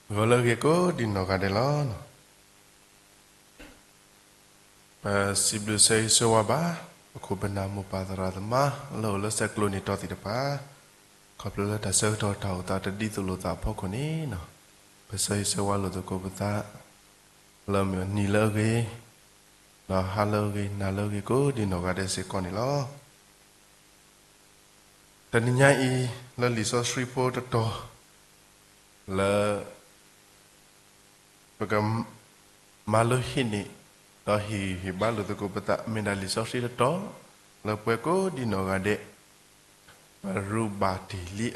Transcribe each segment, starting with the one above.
ဂီၤလၢအဂ့ၤကိးဒံနီၢ်ဂၤဒဲးလီၤ. ပစံးဘျုးဆၢဂ့ၤဆၢဝါဘၣ် ပခိၣ်ပနၢ်မိၢ်ပၢ်သရၣ်သမါ လၢအိၣ်လၢဆဲးကျိးန့ၣ်တီသ့ၣ်တဖၣ်, ခီဖျိလၢတၢ်ဆၢကတီၢ်တၢ်အိၣ်သးတဒ်သိးလိာ်သးအဖီခိၣ်န့ၣ်, ပဆၢဂ့ၤဆၢဝါလိာ်သကိးပသး လၢမ့ၢ်နံၤလၢအဂ့ၤ, ဒီးဟါလၢအဂ့ၤ နၤလၢအဂ့ၤကိးဒံနီၢ်ဂၤဒဲးစ့ၢ်ကီးန့ၣ်လီၤ. တနံၤညါအံၤ လၢလံာ်စီဆှံဖိတတီၤ လၢ ပက မၤလိဟ့ၣ်န့ၣ် ဒီးဟ့ၣ်ဂံၢ်ဟ့ၣ်ဘါလိာ်သကိးပသး မ့ၢ်ဒၣ်လံာ်စီဆှံတတီၤ လၢပှၤကိးဒံနီၢ်ဂၤဒဲး ပရူးဘၣ်တ့ၢ်လံ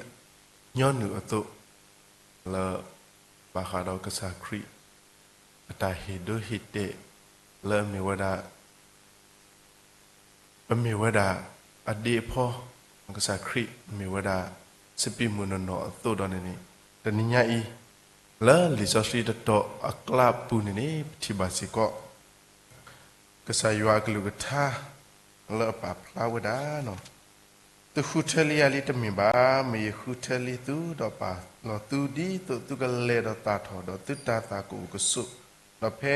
ညီနုၢ်အသိး လၢ ဘၣ်ဃးဒီးကစၢ်ခရံာ် အတၢ်ဟ့ၣ်ဒိဟ့ၣ်တဲာ် လၢအမ့ၢ်ဝဲဒၣ် ပမ့ၢ်ဝဲဒၣ်အဒ့အဖီ, ကစၢ်ခရံာ်မ့ၢ်ဝဲဒၣ် စပံးမုၢ်နီၢ်နီၢ်အသိးဒီးန့ၣ်န့ၣ်, တနံၤညါအံၤ လၢလံာ်စီဆှံတတီၤအကျါပူၤန့ၣ်န့ၣ် ပထံၣ်ဘၣ်စ့ၢ်ကီး ကစၢ်ယွၤအကလုၢ်ကထါ လၢအပာ်ဖျါဝဲဒၣ် သုဃုထၢလံယၤလံတမ့ၢ်ဘၣ်, မ့ၢ်ယဃုထၢလံသု ဒီးပာ်လီၤသုဒ်သိးသုကလဲၤဒီးသၣ်ထီၣ် ဒီးသုတၤသၣ်ကအိၣ်ကဆိး, ဒီးဖဲ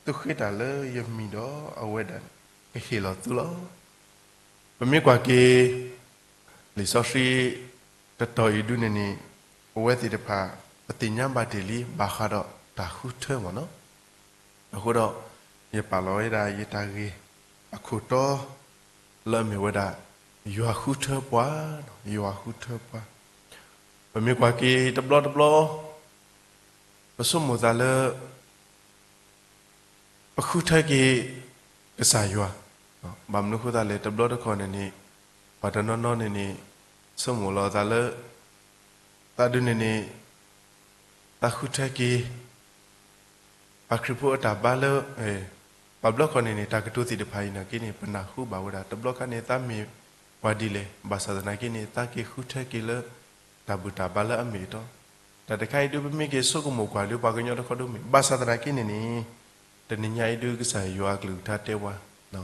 သုဃ့တၢ်လၢယမံၤဒီး အဝဲဒၣ်ကဟ့ၣ်လီၤသုလီၤ. ပမ့ၢ်ကွၢ်က့ၤ လံာ်စီဆှံတတီၤအံၤဒုန့ၣ်န့ၣ် ပဝဲသ့ၣ်တဖၣ် ပသ့ၣ်ညါဘၣ်တ့ၢ်လံ ဘၣ်ဃးဒီးတၢ်ဃုထၢမ့ၢ်နီၤ. အဃိဒီး ယပာ်လီၤဝဲဒၣ်ယတၢ်ဂ့ၢ်အခိၣ်တီ လၢအမ့ၢ်ဝဲဒၣ် ယွၤဃုထၢပှၤ, ယွၤဃုထၢပှၤ. ပမ့ၢ်ကွၢ်က့ၤတဘျီတဘျီ ပဆိကမိၣ်သးလၢ ပဃုထၢက့ၤ ကစၢ်ယွၤ, ဘၣ်မနုၤအဃိသတးလဲၣ် တဘျီတခီၣ်န့ၣ်န့ၣ် ပှၤတနီၤနီၤန့ၣ်န့ၣ် ဆိကမိၣ်လီၤသးလၢ သးဒုန့ၣ်န့ၣ် သးဃုထၢက့ၤ ပှၤခရံာ်ဖိအတၢ်ဘါလၢ ပှၤဘျီခီန့ၣ်န့ၣ် တၢ်ကတိၤသ့ၣ်တဖၣ်အံၤနာ်က့န့ၣ် ပနၢ်ဟူဘၣ်ဝဲဒၣ် တဘျီခါန့ၣ် သးမ့ၢ်ပှၤဒ်လဲၣ် ဘၣ်ဆၣ်သနာ်က့န့ၣ် သးက့ၤဃုထၢက့ၤလၢ တၢ်ဘူၣ်တၢ်ဘါလၢအမ့ၢ်အတီ. တၢ်တခါအံၤဒု ပမ့ၢ်က့ၤဆိကမိၣ်ကွၢ်ဒု ပှၤကညီတခီဒုမ့ၢ် ဘၣ်ဆၣ်သနာ်က့န့ၣ်န့ၣ် တနံၤညါအံၤဒု ကစၢ်ယွၤအကလုၢ်ကထါတဲပှၤ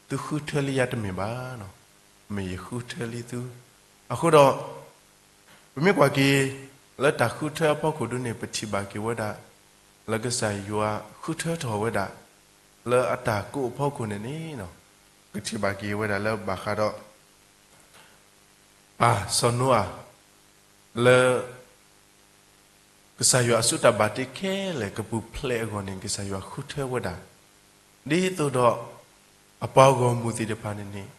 သုဃုထၢလံယၤတမ့ၢ်ဘၣ်, မ့ၢ်ယဃုထၢလံသု. အဃိဒီး ပမ့ၢ်ကွၢ်က့ၤ လၢတၢ်ဃုထၢအဖီခိၣ်ဒုန့ၣ် ပထံၣ်ဘၣ်က့ၤဝဲဒၣ် လၢကစၢ်ယွၤဃုထၢထီၣ်ဝဲဒၣ် လၢအတၢ်ကိးအဖီခိၣ်န့ၣ်န့ၣ် ပထံၣ်ဘၣ်က့ၤဝဲဒၣ်လၢဘၣ်ဃးဒီး ပၢ်စီၤနိအၤ လၢ ကစၢ်ယွၤအစုတၢ်ဘၣ်တ့ခဲလၢာ်ကပူၤဖျဲးအဂီၢ်န့ၣ် ကစၢ်ယွၤဃုထၢဝဲဒၣ် ဒ်သိးဒီး အပှၤဂီၢ်မုၢ်သ့ၣ်တဖၣ်န့ၣ်န့ၣ်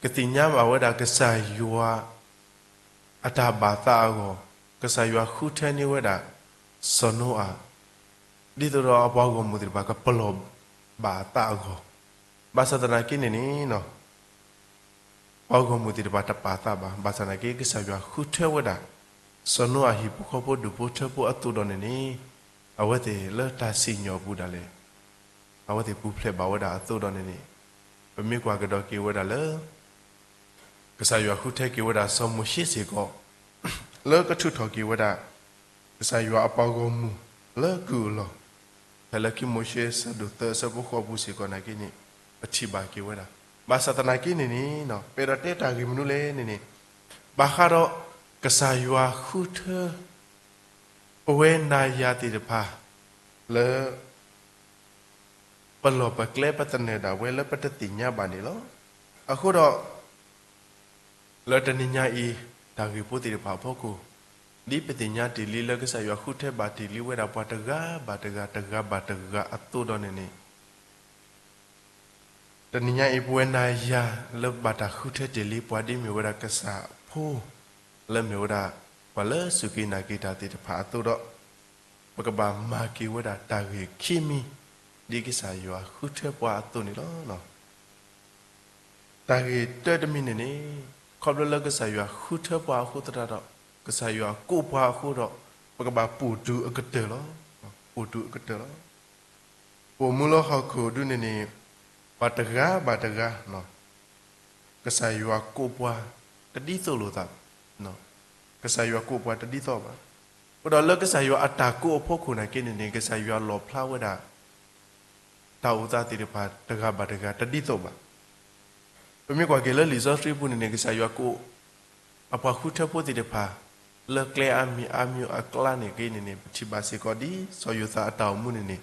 ကသ့ၣ်ညါဘၣ်ဝဲဒၣ်ကစၢ်ယွၤ အတၢ်ဘၣ်သးအဂီၢ်, ကစၢ်ယွၤဃုထၢန့ၢ်ဝဲဒၣ် စီၤနိအၤ ဒ်သိးဒီးအပှၤဂီၢ်မုၢ်သ့ၣ်တဖၣ်ကပလီၢ်ဘၣ်အသးအဂီၢ်, ဘၣ်ဆၣ်သနာ်က့န့ၣ်န့ၣ် ပှၤဂီၢ်မုၢ်သ့ၣ်တဖၣ်တပာ်သးဘၣ်, ဘၣ်ဆၣ်သနာ်က့ ကစၢ်ယွၤဃုထၢဝဲဒၣ် စီၤနိအၤဟံၣ်ဖိဃီဖိဒူၣ်ဖိထၢဖိအသိးဒီးန့ၣ်န့ၣ် အဝဲသ့ၣ်လၢတၢ်စံၣ်ညီၣ်အပူၤဒၣ်လဲာ် အဝဲသ့ၣ်ပူၤဖျဲးဘၣ်ဝဲဒၣ်အသိးဒီးန့ၣ်န့ၣ် ပမ့ၢ်ကွၢ်ကဒီးက့ၤဝဲဒၣ်လၢ ကစၢ်ယွၤဃုထၢက့ၤဝဲဒၣ်စီၤမိၤၡ့စ့ၢ်ကီး လၢကထုးထီၣ်က့ၤဝဲဒၣ် ကစၢ်ယွၤအပှၤဂီၢ်မုၢ်လၢကုၢ်အလီၢ်, ဖဲလၢခံမိၤၡ့ဆၢဒိၣ်သၢဆၢဖိဃိးပူၤစ့ၢ်ကီးနာ်က့န့ၣ် ပထံၣ်ဘၣ်က့ၤဝဲဒၣ်. ဘၣ်ဆၣ်သနာ်က့န့ၣ်န့ၣ် ပအဲၣ်ဒိးတဲတၢ်ဂ့ၢ်မနုၤလဲၣ်န့ၣ်န့ၣ် ဘၣ်ဃးဒီးကစၢ်ယွၤဃုထၢ ပဝဲနၤယၤသ့ၣ်တဖၣ် လၢ ပလီၢ်ပကျဲပသနၢၣ်ဒၣ်ဝဲလၢပတသ့ၣ်ညါဘၣ်န့ၣ်လီၤ. အဃိဒီး လၢတနံၤညါအံၤ တၢ်ဂ့ၢ်ဖိသ့ၣ်တဖၣ်အဖီခိၣ် ဒ်ပသ့ၣ်ညါတ့ၢ်လံလၢကစၢ်ယွၤဃုထၢဘၣ်တ့ၢ်လံဝဲဒၣ်ပှၤတဂၤဘၣ်တဂၤ တဂၤဘၣ်တဂၤအသိးဒီးန့ၣ်န့ၣ် တနံၤညါအံၤ ပဝဲနၤယၤလၢဘၣ်တၢ်ဃုထၢတ့ၢ်လံပှၤဒ်မ့ၢ်ဝဲဒၣ်ကစၢ်ဖိ လၢမ့ၢ်ဝဲဒၣ် ပှၤလၢစူၢ်က့ၤနာ်က့ၤတၢ်သ့ၣ်တဖၣ်အသိးဒီး ပကဘၣ်မၤက့ၤဝဲဒၣ်တၢ်ဂ့ၢ်ခံမံၤ ဒ်ကစၢ်ယွၤဃုထၢပှၤအသိးန့ၣ်လီၤ. တၢ်ဂ့ၢ်တၢတမံၤန့ၣ်န့ၣ် ခီဖျိလၢကစၢ်ယွၤဃုထၢပှၤအဃိသတးဒီး ကစၢ်ယွၤကိးပှၤအဃိဒီး ပကဘၣ်ပိာ်တုၤအကတၢၢ်လီၤ. ပိာ်တုၤအကတၢၢ်လီၤ. ပအိၣ်မူလၢဟီၣ်ခိၣ်ဒုန့ၣ်န့ၣ် ပှၤတဂၤဘၣ်တဂၤ ကစၢ်ယွၤကိးပှၤတဒ်သိးလိာ်သး, ကစၢ်ယွၤကိးပှၤတဒ်သိးဘၣ်. အဃိဒီးလၢကစၢ်ယွၤအတၢ်ကိးအဖီခိၣ်နာ်က့န့ၣ်န့ၣ် ကစၢ်ယွၤလီၣ်ဖျါဝဲဒၣ် တၢ်အိၣ်သးသ့ၣ်တဖၣ်တဂၤဘၣ်တဂၤတဒ်သိးဘၣ်. ပမ့ၢ်ကွၢ်က့ၤလၢလံာ်စီဆှံပူၤန့ၣ်န့ၣ် ကစၢ်ယွၤကိး အပှၤဃုထၢဖိသ့ၣ်တဖၣ် လၢကျဲအါမံၤအါမံၤအကျါန့ၣ်က့န့ၣ်န့ၣ် ပထံၣ်ဘၣ်စ့ၢ်ကီးဒ်စီၤယိၤသးအတၢ်အိၣ်မူန့ၣ်န့ၣ်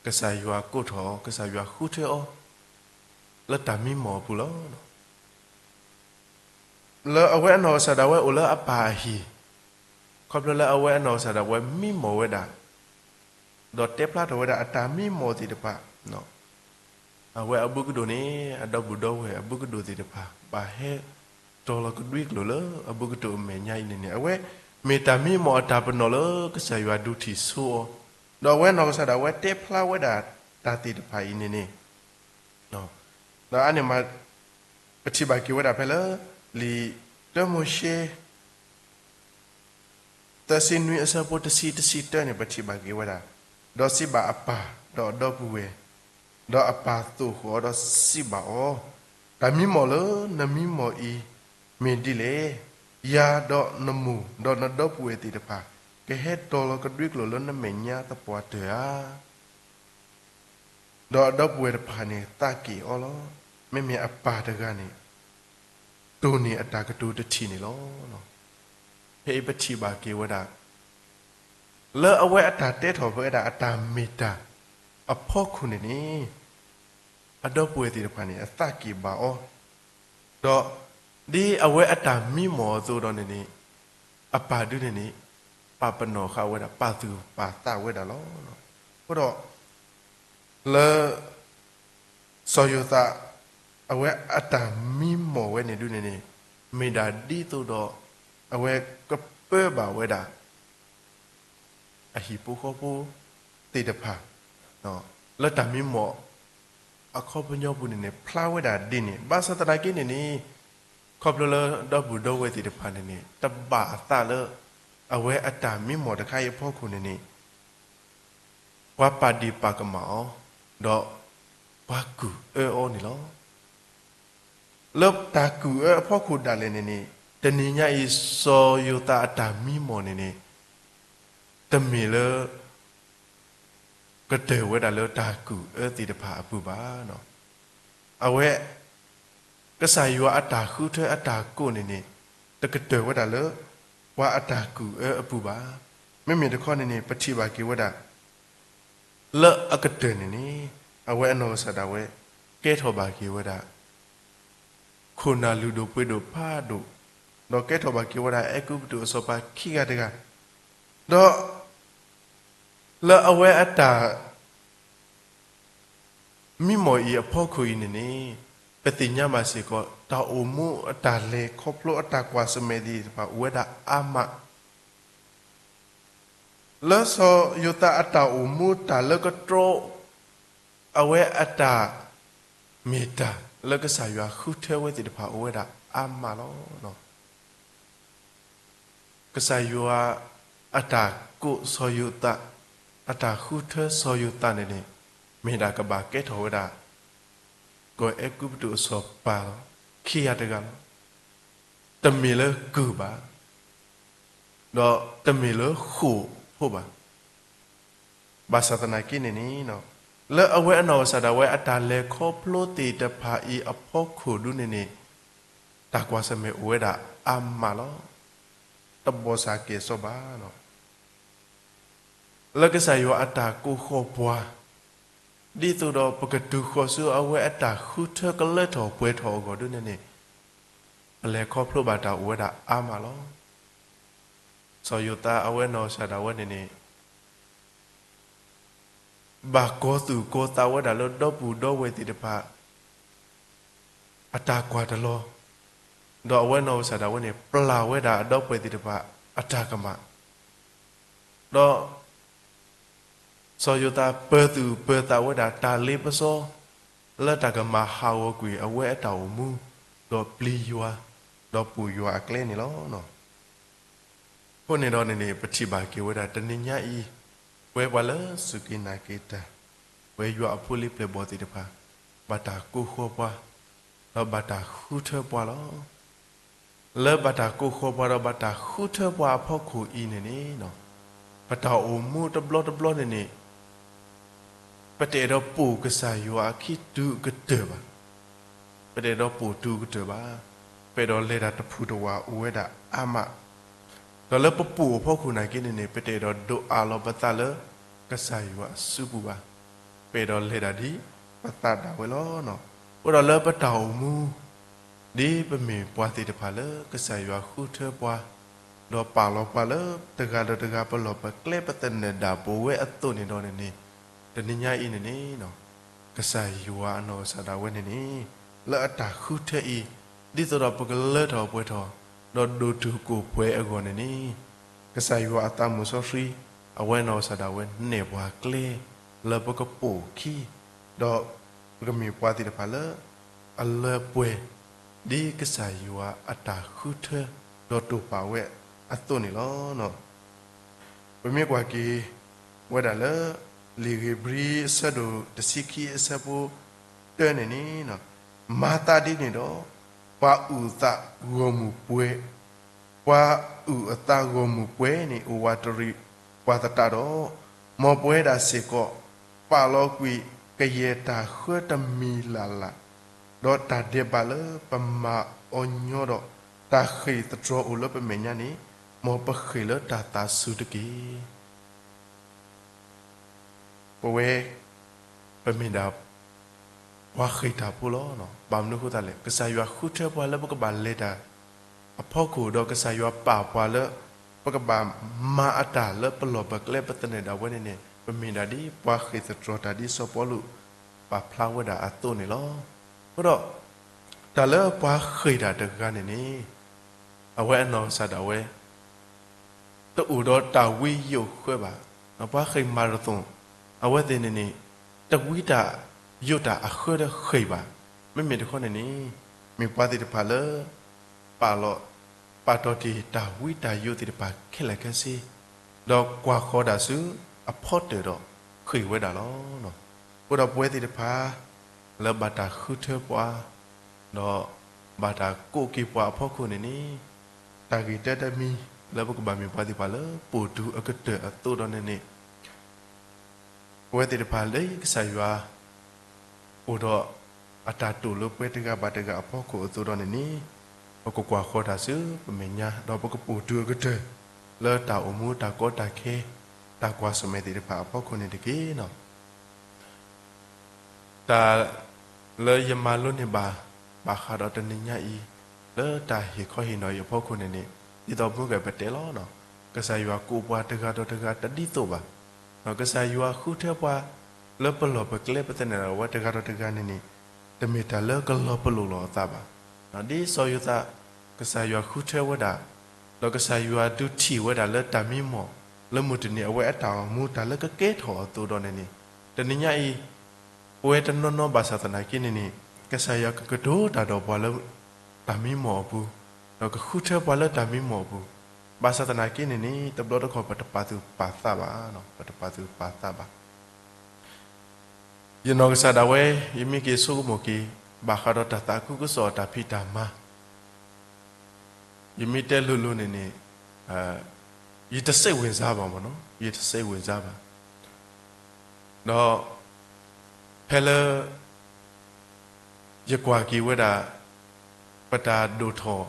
ကစၢ်ယွၤကိးထီၣ်အီၤ ကစၢ်ယွၤဃုထၢအီၤ လၢတၢ်မံမီၢ်အပူၤလီၤ. လၢအဝဲအနီၢ်ကစၢ်ဒၣ်ဝဲအိၣ်လၢအပၢ်အဟံၣ်, ခီဖျိလၢအဝဲအနီၢ်ကစၢ်ဒၣ်ဝဲမံမီၢ်ဝဲဒၣ် ဒီးတဲဖျါထီၣ်ဝဲဒၣ်အတၢ်မံမီၢ်သ့ၣ်တဖၣ်, အဝဲအဘူးကဒိၣ်န့ၣ် အဒီပုၢ်ဒီဝဲၢ်အဘူးကဒိၣ်သ့ၣ်တဖၣ် ဘၣ်ဟဲတီၤလီၤကဒွံကျိာ်လၢအဘူးကဒိၣ်အမဲာ်ညါအံၤန့ၣ်န့ၣ် အဝဲမ့ၢ်တၢ်မံမီၢ်အတၢ်ပနီၣ်လၢကစၢ်ယွၤဒုးထံၣ်ဆိအီၤ, ဒီးအဝဲနီၢ်ကစၢ်ဒၣ်ဝဲတဲဖျါဝဲဒၣ်တၢ်သ့ၣ်တဖၣ်အံၤန့ၣ်န့ၣ် ဒီးအန့ၣ်မး ပထံၣ်ဘၣ်က့ၤဝဲဒၣ်ဖဲလၢ လံာ်တၢမိၤၡ့ သၢဆံနွံအဆၢဖိတဆံ တဆံတၢန့ၣ် ပထံၣ်ဘၣ်က့ၤဝဲဒၣ်, ဒီးစံးဘၣ်အပၢ်ဒီးအဒီပုၢ်ဝဲၢ်, ဒီးအပၢ်သိၣ်ဃီၤဒီးစံးဘၣ်အီၤ, တၢ်မံမီၢ်လၢနမံမီၢ်အံၤ မ့ၢ်ဒ်လဲၣ်. ယၤဒီးနမိၢ်ဒီးနဒီပုၢ်ဝဲၢ်သ့ၣ်တဖၣ် ကဟဲတီၤလီၤကဒွံကျိာ်လၢနမဲာ်ညါသပှၢ်တၢၢ်ဧါ. ဒီးအဒီပုၢ်ဝဲၢ်တဖၣ်န့ၣ် သးက့ၣ်အီၤလီၤ. မ့မ့ၢ်အပၢ်တဂၤန့ၣ် တိၢ်န့ၢ်အတၢ်ကတိၤတထံၣ်န့ၣ်လီၤ. ဖဲအံၤပထံၣ်ဘၣ်က့ၤဝဲဒၣ် လၢအဝဲအတၢ်တဲထီၣ်ဝဲဒၣ်အတၢ်မ့ၢ်တၢ်အဖီခိၣ်န့ၣ်န့ၣ် အဒီပုၢ်ဝဲၢ်သ့ၣ်တဖၣ်န့ၣ် အသးက့ၣ်ဘၣ်အီၤ, ဒီးဒ်အဝဲအတၢ်မံမီၢ်အသိးဒီးန့ၣ်န့ၣ် အပၢ်ဒုန့ၣ်န့ၣ် ပာ်ပနီၣ်ဃာ်ဝဲဒၣ် ပာ်သူၣ်ပာ်သးဝဲဒၣ်လီၤ. အဃိဒီး လၢ စီၤယိၤသး အဝဲအတၢ်မံမီၢ်ဝဲန့ၣ်ဒုန့ၣ်န့ၣ် မ့ၢ်ဒၣ်ဒ်သိးဒီး အဝဲကပၢဘၣ်ဝဲဒၣ် အဟံၣ်ဖိဃီဖိသ့ၣ်တဖၣ် လၢတၢ်မံမီၢ် အခီပညီပူၤန့ၣ်န့ၣ် ဖျါဝဲဒၣ်ဒ်န့ၣ် ဘၣ်ဆၣ်သနာ်က့န့ၣ်န့ၣ် ခီဖျိလၢဒီပုၢ်ဒီဝဲၢ်သ့ၣ်တဖၣ်န့ၣ်န့ၣ် တဘၣ်အသးလၢ အဝဲအတၢ်မံမီၢ်တခါအံၤအဖီခိၣ်န့ၣ်န့ၣ် ပှၤပာ်ဒ့ၣ်ပာ်ကမၣ်အီၤ, ဒီးပှၤကူၣ်အၢအီၤန့ၣ်လီၤ. လၢတၢ်ကူၣ်အၢအဖီခိၣ်ဒၣ်လဲာ်န့ၣ်န့ၣ် တနံၤညါအံၤ စီၤယိၤသးအတၢ်မံမီၢ်န့ၣ်န့ၣ် တမ့ၢ်လၢ ကတၢၢ်ဝဲဒၣ်လၢတၢ်ကူၣ်အၢသ့ၣ်တဖၣ်အပူၤဘၣ်. အဝဲ ကစၢ်ယွၤအတၢ်ဃုထၢအတၢ်ကိးန့ၣ်န့ၣ် တကတၢၢ်ဝဲဒၣ်လၢ ပှၤအတၢ်ကူၣ်အၢအပူၤဘၣ်. မ့မ့ၢ်တခီန့ၣ်န့ၣ် ပထံၣ်ဘၣ်က့ၤဝဲဒၣ် လၢအကတၢၢ်န့ၣ်န့ၣ် အဝဲအနီၢ်ကစၢ်ဒၣ်ဝဲ ကဲထီၣ်ဘၣ်က့ၤဝဲဒၣ် ခိၣ်နၢ်လုၢ်ဒိၣ်ပှ့ၤဒိၣ်ဖးဒိၣ်, ဒီးကဲထီၣ်ဘၣ်က့ၤဝဲဒၣ် အဲၤကူပတူးအစီၤပၤခံဂၤတဂၤ, ဒီး လၢအဝဲအတၢ် မံမီၢ်အံၤအဖီခိၣ်အံၤန့ၣ်န့ၣ် ပသ့ၣ်ညါဘၣ်စ့ၢ်ကီး တၢ်အိၣ်မူအတၢ်လဲၤခီဖျိအတၢ်ကွၢ်ဆၢၣ်မဲာ်သ့ၣ်တဖၣ်အိၣ်ဝဲဒၣ်အါမး လၢစီၤယိၤသးအတၢ်အိၣ်မူတၢ်လၢကတြီ အဝဲအတၢ် မ့ၢ်တၢ် လၢကစၢ်ယွၤဃုထၢဝဲသ့ၣ်တဖၣ်အိၣ်ဝဲဒၣ်အါမးလီၤ. ကစၢ်ယွၤအတၢ်ကိးစီၤယိၤသး, အတၢ်ဃုထၢစီၤယိၤသးန့ၣ်န့ၣ် မ့ၢ်ဒၣ်ကဘၣ်ကဲထီၣ်ဝဲဒၣ် ကီၢ်အဲၤကူပတူးအစီၤပၤလီၤ. ခံဂၤတဂၤလီၤ. တမ့ၢ်လၢကုၢ်ဘၣ်, ဒီးတမ့ၢ်လၢဃိာ်ဖိဘၣ်. ဘၣ်ဆၣ်သနာ်က့န့ၣ်န့ၣ် လၢအဝဲအနီၢ်ကစၢ်ဒၣ်ဝဲအတၢ်လဲၤခီဖျိသ့ၣ်တဖၣ်အံၤအဖီခိၣ်ဒုန့ၣ်န့ၣ် တၢ်ကွၢ်ဆၢၣ်မဲာ်အိၣ်ဝဲဒၣ်အါမးလီၤ. တဘီၣ်စၢ်ကဲၣ်ဆိးဘၣ်. လၢကစၢ်ယွၤအတၢ်ကိးဃီၤပှၤ ဒ်သိးဒီးပကတုၤဃီၤဆူအဝဲအတၢ်ဃုထၢကလၢထီၣ်ပှဲၤထီၣ်အဂီၢ်ဒုန့ၣ်န့ၣ် ပလဲၤခီဖျိဘၣ်တၢ်အိၣ်ဝဲဒၣ်အါမးလီၤ. စီၤယိၤသးအဝဲနီၢ်ကစၢ်ဒၣ်ဝဲန့ၣ်န့ၣ် ဘၣ်ကီၤသူၣ်ကီၤသးဝဲဒၣ်လၢဒီပုၢ်ဒီဝဲၢ်သ့ၣ်တဖၣ် အတၢ်ကွၢ်တလီၤ, ဒီးအဝဲနီၢ်ကစၢ်ဒၣ်ဝဲန့ၣ် ပျၢ်ဝဲဒၣ်အဒီပုၢ်ဝဲၢ်သ့ၣ်တဖၣ်အတၢ်ကမၣ်, ဒီး စီၤယိၤသးပၢၤသူၣ်ပၢၤသးဝဲဒၣ်တၢ်လ့ပစီ လၢတၢ်ကမၤဟးဂီၤကွံာ်အဝဲအတၢ်အိၣ်မူ, ဒီးပျံၤယွၤ, ဒီးပိာ်ယွၤအကျဲန့ၣ်လီၤ. အဃိန့ၣ်ဒီးန့ၣ်န့ၣ် ပထံၣ်ဘၣ်က့ၤဝဲဒၣ်တနံၤညါအံၤ, ပဝဲပှၤလၢစူၢ်က့ၤနာ်က့ၤတၢ်, ပဝဲယွၤအဖိလံၤပျဲၢ်ဘီၣ်သ့ၣ်တဖၣ်, ဘၣ်တၢ်ကိးဃီၤပှၤ, ဒီးဘၣ်တၢ်ဃုထၢပှၤလီၤ. လၢဘၣ်တၢ်ကိးဃီၤပှၤဒီးဘၣ်တၢ်ဃုထၢပှၤအဖီခိၣ်အံၤန့ၣ်န့ၣ်, ပတၢ်အိၣ်မူတဘျီတဘျီန့ၣ်န့ၣ်, ပတအဲၣ်ဒိးပိာ်ကစၢ်ယွၤအခံတုၤအကတၢၢ်ဘၣ်. ပတအဲၣ်ဒိးပိာ်တုၤအကတၢၢ်ဘၣ်. ပအဲၣ်ဒိးလဲၤတၢ်တဖုတဝးအိၣ်ဝဲဒၣ်အါမး. ဒီးလၢပပူၤအဖီခိၣ်နာ်က့န့ၣ်န့ၣ် ပတအဲၣ်ဒိးဒိးအးလီၤပသးလၢကစၢ်ယွၤအစုပူၤဘၣ်. ပအဲၣ်ဒိးလဲၤတၢ်ဒ်ပသးဒၣ်ဝဲလီၤ. အဃိဒီးလၢပတၢ်အိၣ်မူ ဒ်ပမ့ၢ်ပှၤသ့ၣ်တဖၣ်လၢကစၢ်ယွၤဃုထၢပှၤ, ဒီးပာ်လီၤပှၤလၢတဂၤဒီးတဂၤ ပလီၢ်ပကျဲ ပသနၢၣ်ဒၣ်ပဝဲအသိးန့ၣ်ဒီးန့ၣ်န့ၣ်, တနံၤညါအံၤန့ၣ်န့ၣ် ကစၢ်ယွၤအနီၢ်ကစၢ်ဒၣ်ဝဲန့ၣ်န့ၣ် လၢအတၢ်ဃုထၢအံၤ ဒ်သိးဒီးပကလၢထီၣ်ပှဲၤထီၣ် ဒီးဒိၣ်တုာ်ခိၣ်ပှဲၤအဂီၢ်န့ၣ်န့ၣ်, ကစၢ်ယွၤအသးမုၣ်စီဆှံ အဝဲနီၢ်ကစၢ်ဒၣ်ဝဲနဲၣ်ပှၤကျဲ လၢပကပိာ်အခံ, ဒီးပကမ့ၢ်ပှၤသ့ၣ်တဖၣ်လၢ အလၢပှဲၤ ဒ်ကစၢ်ယွၤအတၢ်ဃုထၢ ဒီးတိာ်ပာ်ဝဲအသိးန့ၣ်လီၤ. ပမ့ၢ်ကွၢ်က့ၤဝဲဒၣ်လၢ လံာ်ဧ့ၤဘြံၤအဆၢဒိၣ်တဆံခံအဆၢဖိတၢန့ၣ်န့ၣ်, မၤသးဒ်န့ၣ်ဒီး ပှၤအုၣ်အသးဂီၢ်မုၢ်ပှဲၤ, ပှၤအုၣ်အသးဂီၢ်မုၢ်ပှဲၤန့ၣ် အိၣ်ဝးတရံးပှၤသတးဒီး, မ်ပဝဲဒၣ်စ့ၢ်ကီး ပာ်လီၤကွံာ်ကယဲၢ်တၢ်ဃၢတမံၤလၢ်လၢ်, ဒီးတၢ်ဒဲးဘးလၢပမၤအီၤညီဒီး တၢ်ဃ့ၢ်သတြီၤအိၣ်လၢပမဲာ်ညါန့ၣ်, မ်ပဃ့ၢ်လၢတၢ်သးစူၤတက့ၢ်. ပဝဲ ပမ့ၢ်ဒၣ် ပှၤဃ့ၢ်တၢ်ဖိလီၤ. ဘၣ်မနုၤအဃိသတးလဲၣ်, ကစၢ်ယွၤဃုထၢပှၤလၢပကဘၣ်လဲၤတၢ်အဖီခိၣ်, ဒီးကစၢ်ယွၤပာ်ပှၤလၢ ပကဘၣ်မၤအတၢ်လၢပလီၢ်ပကျဲ ပသနၢၣ်ဒၣ်ဝဲန့ၣ်န့ၣ်, ပမ့ၢ်ဒၣ်ဒ်ပှၤဃ့ၢ်သတြီၤတၢ်ဒ်စီၤပီလူးပာ်ဖျါဝဲဒၣ်အသိးန့ၣ်လီၤ. အဃိဒီး တၢ်လၢပှၤဃ့ၢ်တၢ်တဂၤန့ၣ်န့ၣ်, အဝဲအနီၢ်ကစၢ်ဒၣ်ဝဲ တအိၣ်ဒီးတၢ်ဝံယိးဃၢဘၣ်. ပှၤဃ့ၢ်မၤရသိၣ် အဝဲသ့ၣ်န့ၣ်န့ၣ် တဝံတၢ်ယိးတၢ်အဃၢဒီးဃ့ၢ်ဘၣ်. မ့မ့ၢ်တခီန့ၣ်န့ၣ် မ့ၢ်ပှၤသ့ၣ်တဖၣ်လၢ ပာ်လီၤ ပာ်တ့ၢ်တၢ်ဝံတၢ်ယိးသ့ၣ်တဖၣ်ခဲလၢာ်ခဲဆ့, ဒီးကွၢ်ဃီၤတၢ်ဆူအဖီတၢၢ်ဒီးဃ့ၢ်ဝဲဒၣ်လီၤ. အဃိဒီးပဝဲသ့ၣ်တဖၣ် လၢဘၣ်တၢ်ဃုထၢပှၤ ဒီးဘၣ်တၢ်ကိးက့ၤပှၤအဖီခိၣ်န့ၣ်န့ၣ်, တၢ်ဂ့ၢ်တၢတမံၤလၢပကဘၣ်မ့ၢ်ပှၤသ့ၣ်တဖၣ်လၢပိာ်ဒူအကတၢၢ်အသိးဒီးန့ၣ်န့ၣ်, ပဝဲသ့ၣ်တဖၣ်လၢကစၢ်ယွၤ အိၣ်ဒီးအတၢ်တိာ်လၢပှဲၤတဂၤဘၣ်တဂၤအဖီခိၣ်အသိးဒီးန့ၣ်န့ၣ်, ပကကွၢ်ဃီၤတၢ်ဆူပမဲာ်ညါ ဒီးပကပိာ်ဒူအကတၢၢ် လၢတၢ်အိၣ်မူတၢ်ကီတၢ်ခဲ တၢ်ကွၢ်ဆၢၣ်မဲာ်သ့ၣ်တဖၣ်အဖီခိၣ်န့ၣ်တက့ၢ်. တၢ်လၢယမၤလိန့ၢ်ဘၣ် ဘၣ်ဃးဒီးတနံၤညါအံၤ လၢတၢ်ဟ့ၣ်ခီဟ့ၣ်နီၤအံၤအဖီခိၣ်န့ၣ်န့ၣ်, ဒ်သိးမုၢ်ဂဲၤပတဲလီၤ, ကစၢ်ယွၤကိးပှၤတဂၤဒီးတဂၤတဒ်သိးဘၣ်. ကစၢ်ယွၤဃုထၢပှၤ လၢပလီၢ်ပကျဲ ပသနၢၣ်ဒၣ်ဝဲတဂၤဒီးတဂၤန့ၣ်န့ၣ်, တမ့ၢ်တၢ်လၢကလီၤပလိာ်လီၤအသးဘၣ်. ဒ်စီၤယိၤသး ကစၢ်ယွၤဃုထၢဝဲဒၣ်, ဒီးကစၢ်ယွၤဒုးထံၣ်ဝဲဒၣ်လၢတၢ်မံမီၢ် လၢမုၢ်တနံၤအဝဲအတၢ်အိၣ်မူတၢ်လၢကကဲထီၣ်အသိးဒီးန့ၣ်န့ၣ်, တနံၤညါအံၤ ပဝဲတနီၤနီၤဘၣ်ဆၣ်သနာ်က့န့ၣ်န့ၣ်, ကစၢ်ယွၤကကတိၤတၢ်ဒီးပှၤလၢတၢ်မံမီၢ်အပူၤ, ဒီးကဃုထၢပှၤလၢတၢ်မံမီၢ်အပူၤ, ဘၣ်ဆၣ်သနာ်က့န့ၣ်န့ၣ် တဘျီတခီၣ်ပတပာ်သူၣ်ပာ်သးဘၣ်, ပတပာ်သူၣ်ပာ်သးဘၣ်. ယနီၢ်ကစၢ်ဒၣ်ဝဲ ယမ့ၢ်က့ၤဆိကမိၣ်က့ၤ ဘၣ်ဃးဒီးတၢ်သးခုကစီၣ်အတၢ်ဖံးတၢ်မၤ ယမ့ၢ်တဲလိၤလိၤန့ၣ်န့ၣ်, ယတစိတ်ဝင်စားဘၣ်မ့ၢ်နီၤ, ယတစိတ်ဝင်စားဘၣ်. ဒီး ဖဲလၢ ယကွၢ်က့ၤဝဲဒၣ် ပတၢ်ဒိၣ်ထီၣ်,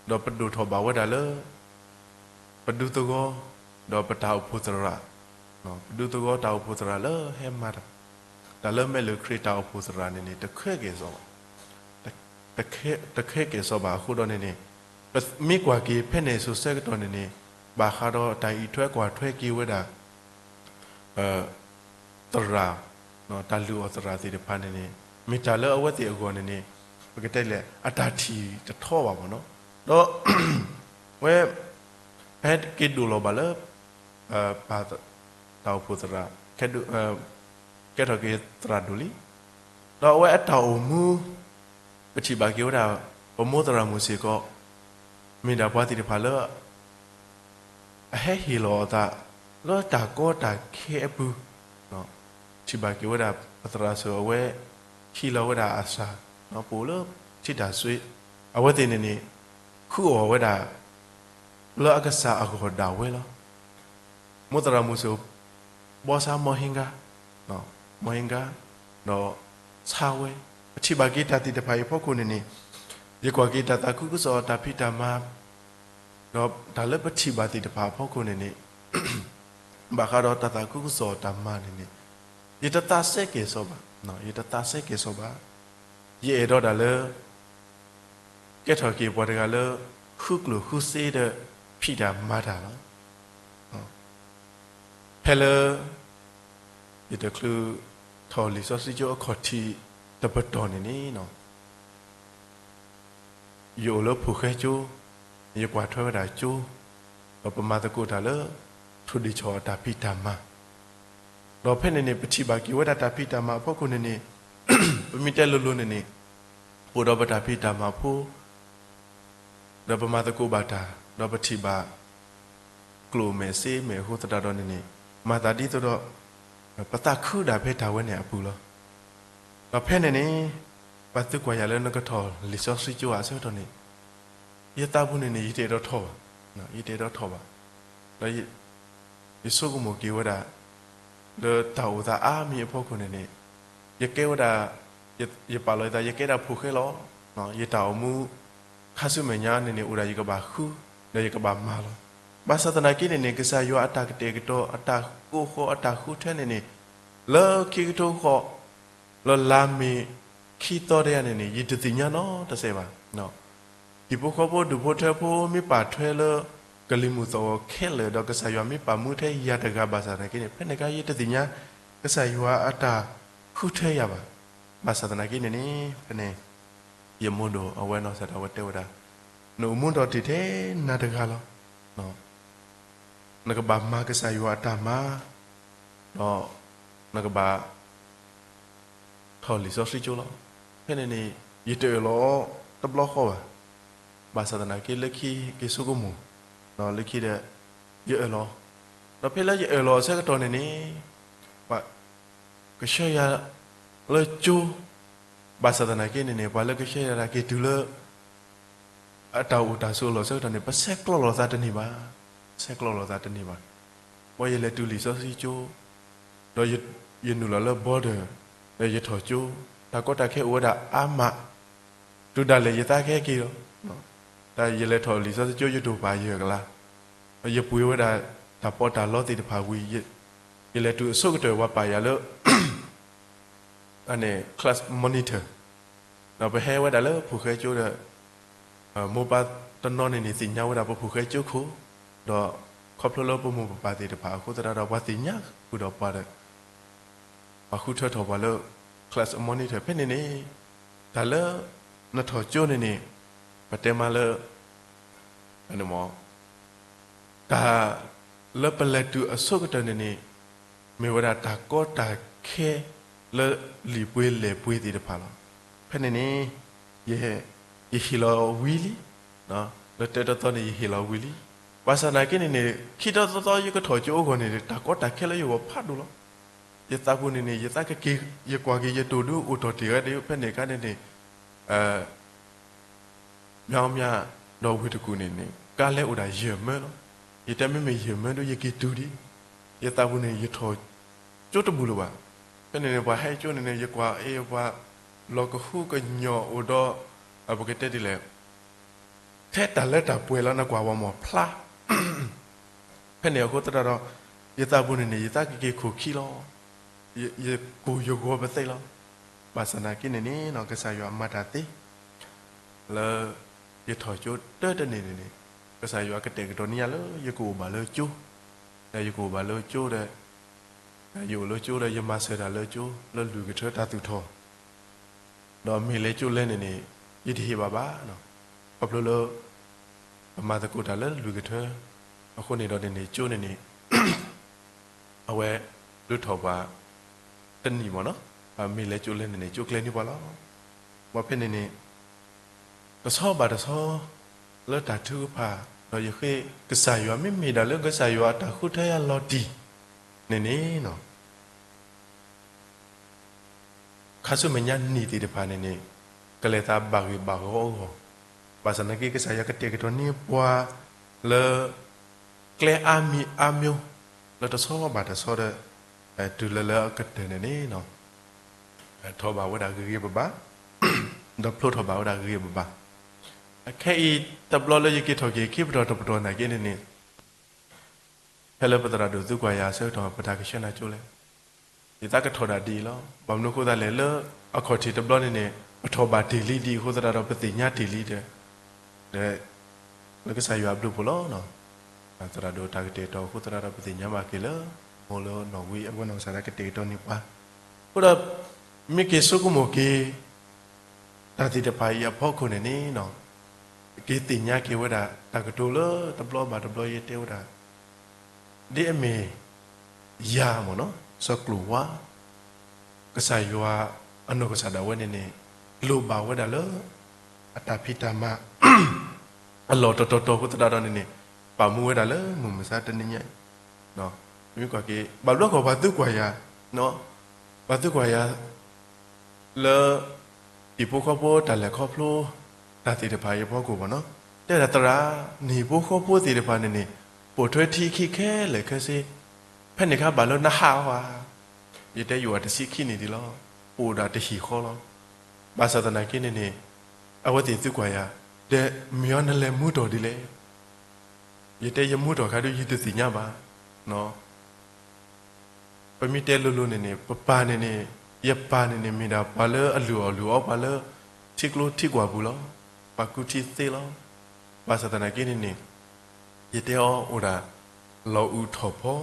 ဒီးပဒိၣ်ထီၣ်ဘၣ်ဝဲဒၣ်လၢ ပဒူသဝီ, ဒီးပတၢ်အိၣ်ဖှိၣ်သရၣ်, ပဒူသဝီတၢ်အိၣ်ဖှိၣ်သရၣ်လၢဟဲမၤတၢ်, တၢ်လၢမဲာ်လုၢ်ခရံာ်တၢ်အိၣ်ဖှိၣ်သရၣ်န့ၣ်န့ၣ် တခဲကဲၣ်စီဘၣ်, တခဲကဲၣ်စီဘၣ်အဃိဒီးန့ၣ်န့ၣ်, ပမ့ၢ်ကွၢ်က့ၤဖဲန့ၣ်စိၤဆၢကတီၢ်န့ၣ်န့ၣ်, ဘၣ်ဃးဒီးတၢ်အံးထွဲကွၢ်ထွဲက့ၤဝဲဒၣ် သရၣ်, တၢ်လုၢ်အီၣ်သရၣ်သ့ၣ်တဖၣ်န့ၣ်န့ၣ်, မ့ၢ်တၢ်လၢအဝဲသ့ၣ်အဂီၢ်န့ၣ်န့ၣ်, ပကတဲလဲၣ် အတၢ်ထံၣ်တထီဘၣ်မ့ၢ်နီၤ. ဒီး ဝဲ ဖဲက့ၤဒိၣ်လီၤဘၣ်လၢ ပၢ် တၢ်အိၣ်ဖှိၣ်သရၣ် ကဲထီၣ်က့ၤသရၣ်ဒိၣ်လံ. ဒီးအဝဲအတၢ်အိၣ်မူ ပထံၣ်ဘၣ်က့ၤဝဲဒၣ် ပမိၢ်သရၣ်မုၣ်စ့ၢ်ကီး မ့ၢ်ဒၣ်ပှၤသ့ၣ်တဖၣ်လၢ အဟဲဟ့ၣ်လီၤအသး လၢတၢ်ကီတၢ်ခဲအပူၤ, ထံၣ်ဘၣ်က့ၤဝဲဒၣ် ပသရၣ်စိၤအဝဲ ဟံးလီၤဝဲဒၣ်အစၢ် ပအိၣ်လၢထံတၢ်စွ့, အဝဲသ့ၣ်န့ၣ်န့ၣ် ဃုအီၣ်ဝဲဒၣ် လၢအကစၢ်အဂီၢ်ဒၣ်ဝဲလီၤ. မိၢ်သရၣ်မုၣ်စိၤ ဘီဆါမီဟ့ဂါ, မီဟ့ဂါ, ဒီးဆါဝဲ, ပထံၣ်ဘၣ်က့ၤတၢ်သ့ၣ်တဖၣ်အံၤအဖီခိၣ်န့ၣ်န့ၣ်, ယကွၢ်က့ၤတၢ်သးခုကစီၣ်တၢ်ဖံးတၢ်မၤ ဒီးတၢ်လၢပထံၣ်ဘၣ်သ့ၣ်တဖၣ်အဖီခိၣ်န့ၣ်န့ၣ် ဘၣ်ဃးဒီးတၢ်သးခုကစီၣ်တၢ်မၤန့ၣ်န့ၣ် ယတသးစဲကဲၣ်ဆိးဘၣ်, ယတသးစဲကဲၣ်ဆိးဘၣ်. ယအဲၣ်ဒိးတၢ်လၢ ကဲထီၣ်က့ၤပှၤတဂၤလၢ ဃုကျိၣ်ဃုစ့ဒီး ဖံးတၢ်မၤတၢ်လီၤ. ဖဲလၢ ယတချုးထီၣ်လံာ်စီဆှံကၠိအခီၣ်ထံးတပတီၢ်န့ၣ်န့ၣ် ယအိၣ်လၢဖိၣ်ဃဲကၠိ, ယကွၢ်ထွဲဝဲဒၣ်ကၠိ, ဒီးပမၤသကိးတၢ်လၢ ထိၣ်ဒ့ၣ်ဆီၣ်အတၢ်ဖံးတၢ်မၤ, ဒီးဖဲန့ၣ်န့ၣ် ပထံၣ်ဘၣ်က့ၤဝဲဒၣ်တၢ်ဖံးတၢ်မၤအဖီခိၣ်န့ၣ်န့ၣ် ပမ့ၢ်တဲလိၤလိၤန့ၣ်န့ၣ် ပအိၣ်ဒီးပတၢ်ဖံးတၢ်မၤဖိ ဒီးပမၤသကိးဘၣ်တၢ်, ဒီးပထံၣ်ဘၣ် ကျိၣ်မဲာ်စ့မဲာ်အဃိသတးဒီးန့ၣ်န့ၣ် မၤသးဒ်သိးဒီး ပသးခုဒၣ်ဖဲတၢ်ဝဲန့ၣ်အပူၤလီၤ. ဒီးဖဲန့ၣ်န့ၣ် ပှၤသံကွၢ်ယၤလၢနကထီၣ်လံာ်စီဆှံကၠိဧါအဆၢကတီၢ်န့ၣ် ယသးပူၤန့ၣ်န့ၣ် ယတအဲၣ်ဒိးထီၣ်ဘၣ်, ယတအဲၣ်ဒိးထီၣ်ဘၣ်. ဒီး ယဆိကမိၣ်က့ၤဝဲဒၣ် လၢတၢ်အိၣ်သးအါမံၤအဖီခိၣ်န့ၣ်န့ၣ် ယကဲဝဲဒၣ် ယပာ်လီၤယသး ယကဲဒၣ်ဖိၣ်ဃဲလီၤ. ယတၢ်အိၣ်မူ ခါဆူမဲာ်ညါန့ၣ်န့ၣ် အိၣ်ဒၣ်ယကဘၣ်ဃု ဒီးယကဘၣ်မၤလီၤ. ဘၣ်ဆၣ်သနာ်က့န့ၣ်န့ၣ် ကစၢ်ယွၤအတၢ်ကတဲာ်ကတီၤ အတၢ်ကိးဃီ အတၢ်ဃုထၢန့ၣ်န့ၣ် လၢခံကထိဃီ လၢလါမ့ၤခံသီတယၤန့ၣ်န့ၣ် ယတသ့ၣ်ညါနီတစဲးဘၣ်. ဟံၣ်ဖိဃီဖိဒူၣ်ဖိထၢဖိ မ့ၢ်ပာ်ထွဲလၢ ကလံၤမုၢ်သီၣ်ဂီၤခဲလၢာ် ဒီးကစၢ်ယွၤမ့ၢ်ပာ်မူထဲယၤတဂၤဘၣ်ဆၣ်သနာ်က့န့ၣ် ဖဲန့ၣ်အခါ ယတသ့ၣ်ညါ ကစၢ်ယွၤအတၢ်ဃုထၢယၤဘၣ်. ဘၣ်ဆၣ်သနာ်က့န့ၣ်န့ၣ် ဖဲန့ၣ် ယမိၢ်ဒိၣ်အဝဲနီၢ်စၢ်ဒၣ်ဝဲတဲဝဲဒၣ်, နအိၣ်မူဒီးတ့ၢ်ထဲနၤတဂၤလီၤ. နကဘၣ်မၤကစၢ်ယွၤအတၢ်မၤ ဒီးနကဘၣ် ထီၣ်လံာ်စီဆှံကၠိလီၤ. ဖဲန့ၣ်န့ၣ် ယတအၢၣ်လီၤအီၤတဘျီဃီဘၣ်. ဘၣ်ဆၣ်သနာ်က့ လၢခံက့ၤဆိကမိၣ်, ဒီးလၢခံဒီး ယအၢၣ်လီၤ, ဒီးဖဲလၢယအၢၣ်လီၤအဆၢကတီၢ်န့ၣ်န့ၣ် ပှၤကဆှၢယၤလၢကၠိ, ဘၣ်ဆၣ်သနာ်က့န့ၣ်န့ၣ် ပှၤလၢကဆှၢယၤတၢ်က့ၤတုၤလၢ အတၢ်အိၣ်တၢ်ဆိးအလီၢ်ဆၢကတီၢ်န့ၣ် ပဆဲးကျိးလိာ်သးတန့ၢ်ဘၣ်, ဆဲးကျိးလိာ်သးတန့ၢ်ဘၣ်. ပှၤယလဲၤတုၤလံာ်စီဆှံကၠိ, ဒီးယနုာ်လီၤလၢ border, ဒီးယထီၣ်ကၠိ, တၢ်ကီတၢ်ခဲအိၣ်ဝဲဒၣ်အါမး, တုၤဒၣ်လဲာ်ယသးကဟဲက့ၤလီၤ. တၢ်ယလဲၤထီၣ်လံာ်စီဆှံကၠိ ယဒိၣ်ပာ်ယဲၢ်ကလး, ယပှ့ၤဝဲဒၣ်တၢ်ပီးတၢ်လီသ့ၣ်တဖၣ်ဝံၤ, ယလဲၤတုၤအဆိကတၢၢ် ပှၤပာ်ယၤလၢ အန့ၣ် class monitor, ဒီးပဟဲဝဲဒၣ်လၢဖိၣ်ဃဲကၠိဒီး မိၢ်ပၢ်တနီၤန့ၣ်န့ၣ် သ့ၣ်ညါဝဲဒၣ်ပဖိၣ်ဃဲကၠိခိၣ်, ဒီးခီဖျိလၢပမိၢ်ပပၢ်သ့ၣ်တဖၣ်အဃိသတးဒီး ပှၤသ့ၣ်ညါဃုာ်ဒီးပှၤဒီး ပှၤဃုထၢထီၣ်ပှၤလၢ class monitor ဖဲန့ၣ်န့ၣ်, တၢ်လၢနထီၣ်ကၠိန့ၣ်န့ၣ် ပတဲမးလၢ တၢ်လၢပလဲၤတုၤအဆိကတၢၢ်န့ၣ်န့ၣ် မ့ၢ်ဝဲဒၣ်တၢ်ကီတၢ်ခဲလၢလံာ်ပှ့ၤလဲၢ်ပှ့ၤသ့ၣ်တဖၣ်လီၤ. ဖဲန့ၣ်န့ၣ် ယဟ့ၣ်လီၤဝံၤလံ, လၢတၢတသီန့ၣ် ယဟ့ၣ်လီၤဝံၤလံ. ဘၣ်ဆၣ်သနာ်က့န့ၣ်န့ၣ် ခံထီသီသီယကထီၣ်ကၠိအဂီၢ်န့ၣ် တၢ်ကီတၢ်ခဲလၢယဂီၢ်ဖးဒိၣ်လီၤ. ယသးပူၤန့ၣ်န့ၣ် ယသးကက့ၤ ယကွၢ်က့ၤယတိၢ်ဒုအိၣ်ထီၣ်တ့ၢ်ဝဲဒၣ် ဖဲန့ၣ်အခါန့ၣ်န့ၣ် မၠီမၠၣ်ဒီးဝ့ၢ်တကူၣ်န့ၣ်န့ၣ် ကါလဲၤအိၣ်ဒၣ်ယဲၢ်မၢလီၤ. ယတဲမ့မ့ၢ်ယဲၢ်မၢဒု ယက့ၤတုၤဒံး, ယသးပူၤန့ၣ် ယထီၣ်ကၠိတဘူၣ်လၢၤဘၣ်. ဖဲန့ၣ်န့ၣ် ပှၤဟဲကၠိန့ၣ်န့ၣ် ယကွၢ်အ့ၣ်ပှၤ လီၤကဟုကညီၢ်အိၣ်ဒီး ပကတဲဒ်လဲၣ် ထဲတၢ်လၢတၢ်ပှဲၤလီၤနကွၢ်ဝဲမ့ၢ်ဖျါ ဖဲန့ၣ်အဃိသတးဒီး ယသးပူၤန့ၣ်န့ၣ် ယသးကက့ၤခိၣ်ခံလီၤ. ယကိၢ်ယဂီၤပသ့လီၤ. ဘၣ်ဆၣ်သနာ်က့န့ၣ်န့ၣ် ကစၢ်ယွၤမၤတၢ်သ့ လၢယထီၣ်ကၠိတၢတန့ၢ်န့ၣ်န့ၣ် ကစၢ်ယွၤကတဲာ်ကတီၤန့ၢ်ယၤလၢယကအိၣ်ဘၣ်လၢကၠိ, ဒီးယကအိၣ်ဘၣ်လၢကၠိဒီး ယအိၣ်လၢကၠိဒီး ယမၤစၢၤတၢ်လၢကၠိ လၢလွံၢ်ကထၢတၢ်သူၣ်ထီၣ် ဒီးမ့ၢ်လဲၤကၠိလဲၤန့ၣ်န့ၣ် ယတဟ့ၣ်ဘၣ်ဘၣ်. ခီဖျိလၢ ပမၤသကိးတၢ်လၢလွံၢ်ကထၢ အဃိန့ၣ်ဒီးန့ၣ်န့ၣ် ကၠိန့ၣ်န့ၣ် အဝဲဒုးထီၣ်ပှၤတနံၣ်မ့ၢ်နီၤ, မ့ၢ်လဲၤကၠိလဲၤန့ၣ်န့ၣ် ကၠိကျဲန့ၢ်ပှၤလီၤ. ဘၣ်ဖဲန့ၣ်န့ၣ် တဆီဘၣ်တဆီ လၢတၢ်ထုကဖၣ် ဒီးယဃ့ကစၢ်ယွၤ မ့မ့ၢ်ဒၣ်လၢကစၢ်ယွၤအတၢ်ဃုထၢယၤလီၤတံၢ်န့ၣ်န့ၣ် ခါဆူမဲာ်ညါနံၣ်သ့ၣ်တဖၣ်န့ၣ်န့ၣ် ကလဲၤသးဘၣ်ဂ့ၢ်ဘၣ်ဂီၤအဂီၢ်, ဘၣ်ဆၣ်သနာ်က့ ကစၢ်ယွၤကတဲာ်ကတီၤန့ၢ်ပှၤလၢ ကျဲအါမံၤအါမျိၢ် လၢတဆီဘၣ်တဆီဒီး တုၤလၢလၢအကတၢၢ်န့ၣ်န့ၣ် ထီၣ်ဘၣ်ဝဲဒၣ်ဂ့ၤဂ့ၤဘၣ်ဘၣ်, ဒီးဖျိထီၣ်ဘၣ်ဝဲဒၣ်ဂ့ၤဂ့ၤဘၣ်ဘၣ်. ခဲအံၤတဘျီလၢယက့ၤထီၣ်က့ၤခံပတီၢ်တပတီၢ်နာ်က့န့ၣ်န့ၣ် ဖဲလၢပသရၣ်ဒိၣ်သုကွၢ်ယၤအဆၢကတီၢ် ပတၢ်ကဆှၢနၤကၠိလဲၣ်. ယသးကထီၣ်ဒၣ်ဒ်အံၤလီၤ. ဘၣ်မနုၤအဃိသတးလဲၣ် လၢအခီၣ်ထံးတဘျီန့ၣ်န့ၣ် ပထီၣ်ဘၣ်တ့ၢ်လံဒ်အဃိသတးဒီး ပသ့ၣ်ညါတ့ၢ်လံဒီး လၢကစၢ်ယွၤအဘျုးအဖှိၣ်လီၤ. သရၣ်ဒိၣ်တၢ်ကတဲာ်ကတီၤအဃိသတးဒီး ပသ့ၣ်ညါဘၣ်က့ၤလၢ မိၢ်လၢနီၢ်ဝံအဝဲနီၢ်ကစၢ်ဒၣ်ကတဲာ်ကတီၤန့ၢ်ပှၤ. အဃိဒီး မ့ၢ်က့ၤဆိကမိၣ်က့ၤ တၢ်သ့ၣ်တဖၣ်အံၤအဖီခိၣ်န့ၣ်န့ၣ် က့ၤသ့ၣ်ညါက့ၤဝဲဒၣ် တၢ်ကတိၤလၢတဘျီဘၣ်တဘျီယတဲဝဲဒၣ် ဒ်အမ့ၢ် ယၤမ့ၢ်နီၤ စီၤကျိၣ်ဝါ ကစၢ်ယွၤအနီၢ်ကစၢ်ဒၣ်ဝဲန့ၣ်န့ၣ် လိၣ်ဘၣ်ဝဲဒၣ်လၢ အတၢ်ဖံးတၢ်မၤ အလီၢ်တတီၤတီၤအဃိသတးဒီးန့ၣ်န့ၣ် ပာ်မူဝဲဒၣ်လၢမုၢ်မဆါတနံၤညါအံၤ မ့ၢ်ကွၢ်က့ၤ ဘၣ်ဘျီကီၢ်ပှၤသံကွၢ်ယၤ ပှၤသံကွၢ်ယၤ လၢ ဟံၣ်ဖိဃီဖိတၢ်လဲၤခီဖျိ တၢ်သ့ၣ်တဖၣ်အံၤအဖီခိၣ်မ့ၢ်နီၤ တဲဝဲဒၣ်သရၣ် နဟံၣ်ဖိဃီဖိသ့ၣ်တဖၣ်န့ၣ်န့ၣ် ပိာ်ထွဲထံခံခဲလၢာ်ခဲဆ့ ဖဲန့ၣ်ခါဘၣ်လၢနဟးအီၤဧါ ယတဲယအိၣ်တဆံခံနံၣ်ဒံးလီၤ ပအိၣ်ဒၣ်တဟံၣ်ဃီလီၤ ဘၣ်ဆၣ်သနာ်က့န့ၣ်န့ၣ် အဝဲသ့ၣ်သံကွၢ်ယၤ ဒီးမ့ၢ်အီၤနလဲၤမူထီၣ်ဒ်လဲၣ် ယတဲယမူထီၣ်ခါဒုးယတသ့ၣ်ညါဘၣ် ပမ့ၢ်တဲလိၤလိၤန့ၣ်န့ၣ် ပပၢ်န့ၣ်န့ၣ် ယပၢ်န့ၣ်န့ၣ် မ့ၢ်ဒၣ်ပှၤလၢအလုၢ်အီၣ်လုၢ်အီပှၤလၢ ထံကျိထံကွာ်ပူၤလီၤ. ပှၤကူထံသ့လီၤ. ဘၣ်ဆၣ်သနာ်က့န့ၣ်န့ၣ် ယတဲအီၤအိၣ်ဒၣ် လီၤအုးထီၣ်ဖီ,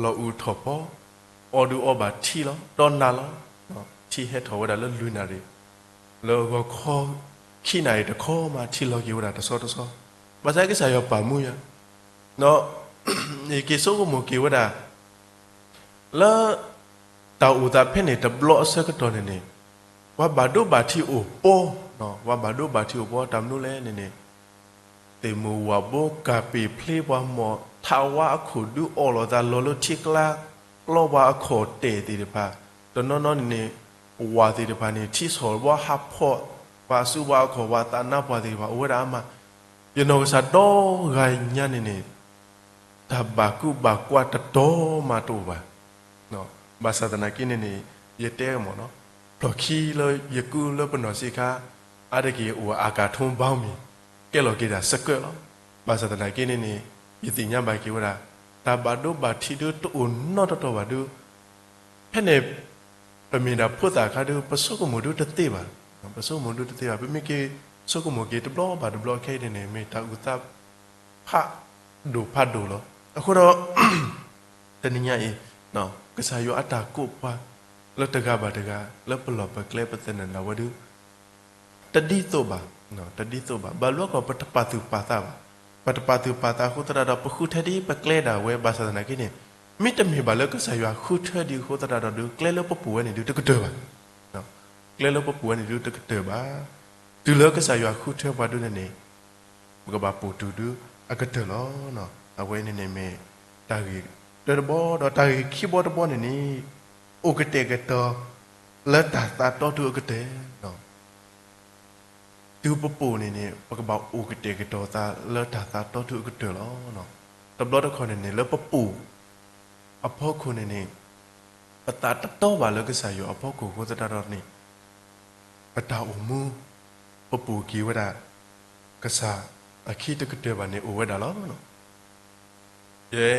လီၤအုးထီၣ်ဖီ, အီၣ်ဒုးအီဘၣ်ထံလီၤ, ဒီးနၤလီၤ. ထံဟဲထီၣ်ဝဲဒၣ်လၢလွံၢ်နၣ်ရံၣ်, လၢဂီၤခီ ခံနၣ်ရံၣ်တခီမး ထံလီၤက့ၤဝဲဒၣ်တဆီတဆီ. ဘၣ်ဆၣ်ကစၢ်ယွၤပာ်မူယၤ ယက့ၤဆိကမိၣ်က့ၤဝဲဒၣ် လၢ တၢ်အိၣ်သးဖဲန့ၣ်တဘျီအဆၢကတီၢ်န့ၣ်န့ၣ် ပှၤဘၣ်ဒိဘၣ်ထံးအိၣ်ပီ, ပှၤဘၣ်ဒိဘၣ်ထံးအိၣ်ပီ တၢ်မနုၤလဲၣ်န့ၣ်န့ၣ် သ့ၣ်မုၢ်ဝၣ်ဘိကၢ်ပ့ၤဖျ့ပှၤမီၢ် ထးဝါအခီၣ်ဒုးအီၣ်လိာ်သးလီၤလၢထံကျါ ပျီပှၤအခီၣ်တဲာ်သ့ၣ်တဖၣ် တနီၤနီၤန့ၣ်န့ၣ် ဝၣ်သ့ၣ်တဖၣ်န့ၣ် ထံဆီၣ်ဘီဟးဖီၣ် ပှၤအစုပှၤအခီၣ် ပှၤသးနါပှၢ်သ့ၣ်တဖၣ် အိၣ်ဝဲဒၣ်အါမး ယနီၢ်ကစၢ်ဒီဂၤညါန့ၣ်န့ၣ် တၢ်ဘၣ်ကူဘၣ်ကွၢ်တတီၤမးတအိၣ်ဘၣ်. ဘၣ်ဆၣ်သနာ်က့န့ၣ်န့ၣ် ယတဲမ့ၢ်နီၤ ဖျီၣ်ခံလၢယကုလၢပနီၢ်ဆံးခါ အါတက့ၢ်အိၣ်အကၤထူဘီမံၤ ကဲလီၤက့ၤဒၣ်စကၢၢ်လီၤ. ဘၣ်ဆၣ်သနာ်က့န့ၣ်န့ၣ် ယသ့ၣ်ညါဘၣ်က့ၤဝဲဒၣ် တၢ်ဘၣ်ဒိဘၣ်ထံးဒုးတအိၣ်နီတတီၤဘၣ်ဒုး ဖဲန့ၣ် ပမ့ၢ်ဒၣ်ဖိသၣ်အခါဒုး ပဆိကမိၣ်ဒုးတသ့ဘၣ်, ပဆိကမိၣ်ဒုးတသ့ဘၣ်. ပမ့ၢ်က့ၤဆိကမိၣ်က့ၤတဘျီဘၣ်တဘျီခဲအံၤန့ၣ်န့ၣ် မ့ၢ်တၢ်အုၣ်သး ဖးဒိၣ်ဖးဒိၣ်လီၤ. အဃိဒီး တနံၤညါအံၤ ကစၢ်ယွၤအတၢ်ကိးပှၤ လၢတဂၤဘၣ်တဂၤ လၢပလီၢ်ပကျဲပသနၢၣ်ဒၣ်ဝဲဒုး တဒ်သိးဘၣ်, တဒ်သိးဘၣ်. ဘၣ်ဘျီကီၢ်ပတပာ်သူၣ်ပာ်သးဘၣ်. ပတပာ်သူၣ်ပာ်သးအဃိသတးဒီး ပဃုထၢဒ်ပကျဲဒၣ်ဝဲ ဘၣ်ဆၣ်သနာ်က့န့ၣ် မ့တမ့ၢ်ဘၣ်လၢကစၢ်ယွၤဃုထၢဒံးအဃိသတးဒီးဒုး ကျဲလၢပပူၤဝဲန့ၣ်ဒုးတကတၢၢ်ဘၣ်. ကျဲလၢပပူၤဝဲန့ၣ်ဒုးတကတၢၢ်ဘၣ်. တုၤလၢကစၢ်ယွၤဃုထၢပှၤဒုးန့ၣ်န့ၣ် ပကဘၣ်ပိာ်တုၤဒုးအကတၢၢ်လီၤ. အဝဲန့ၣ်န့ၣ်မ့ၢ် တၢ်ဂ့ၢ်တၢတဘီ ဒီးတၢ်ဂ့ၢ်ခံဘီတဘီန့ၣ်န့ၣ် အိၣ်ကတဲာ်ကတီၤ လၢတၢ်သးတီတုၤအကတၢၢ် တုၤပပိာ်န့ၣ်န့ၣ် ပကဘၣ်အိၣ်ကတဲာ်ကတီၤသးလၢတၢ်သးတီတုၤအကတၢၢ်လီၤ. တဘျီတခီၣ်န့ၣ်န့ၣ် လၢပပိာ်အဖီခိၣ်န့ၣ်န့ၣ် ပသးတတီဘၣ်လၢကစၢ်ယွၤအဖီခိၣ်အဃိသတးဒီးန့ၣ် ပတၢ်အိၣ်မူ ပပိာ်က့ၤဝဲဒၣ် ကစၢ်အခံတကတၢၢ်ဘၣ်န့ၣ်အိၣ်ဝဲဒၣ်လီၤ. ယဲ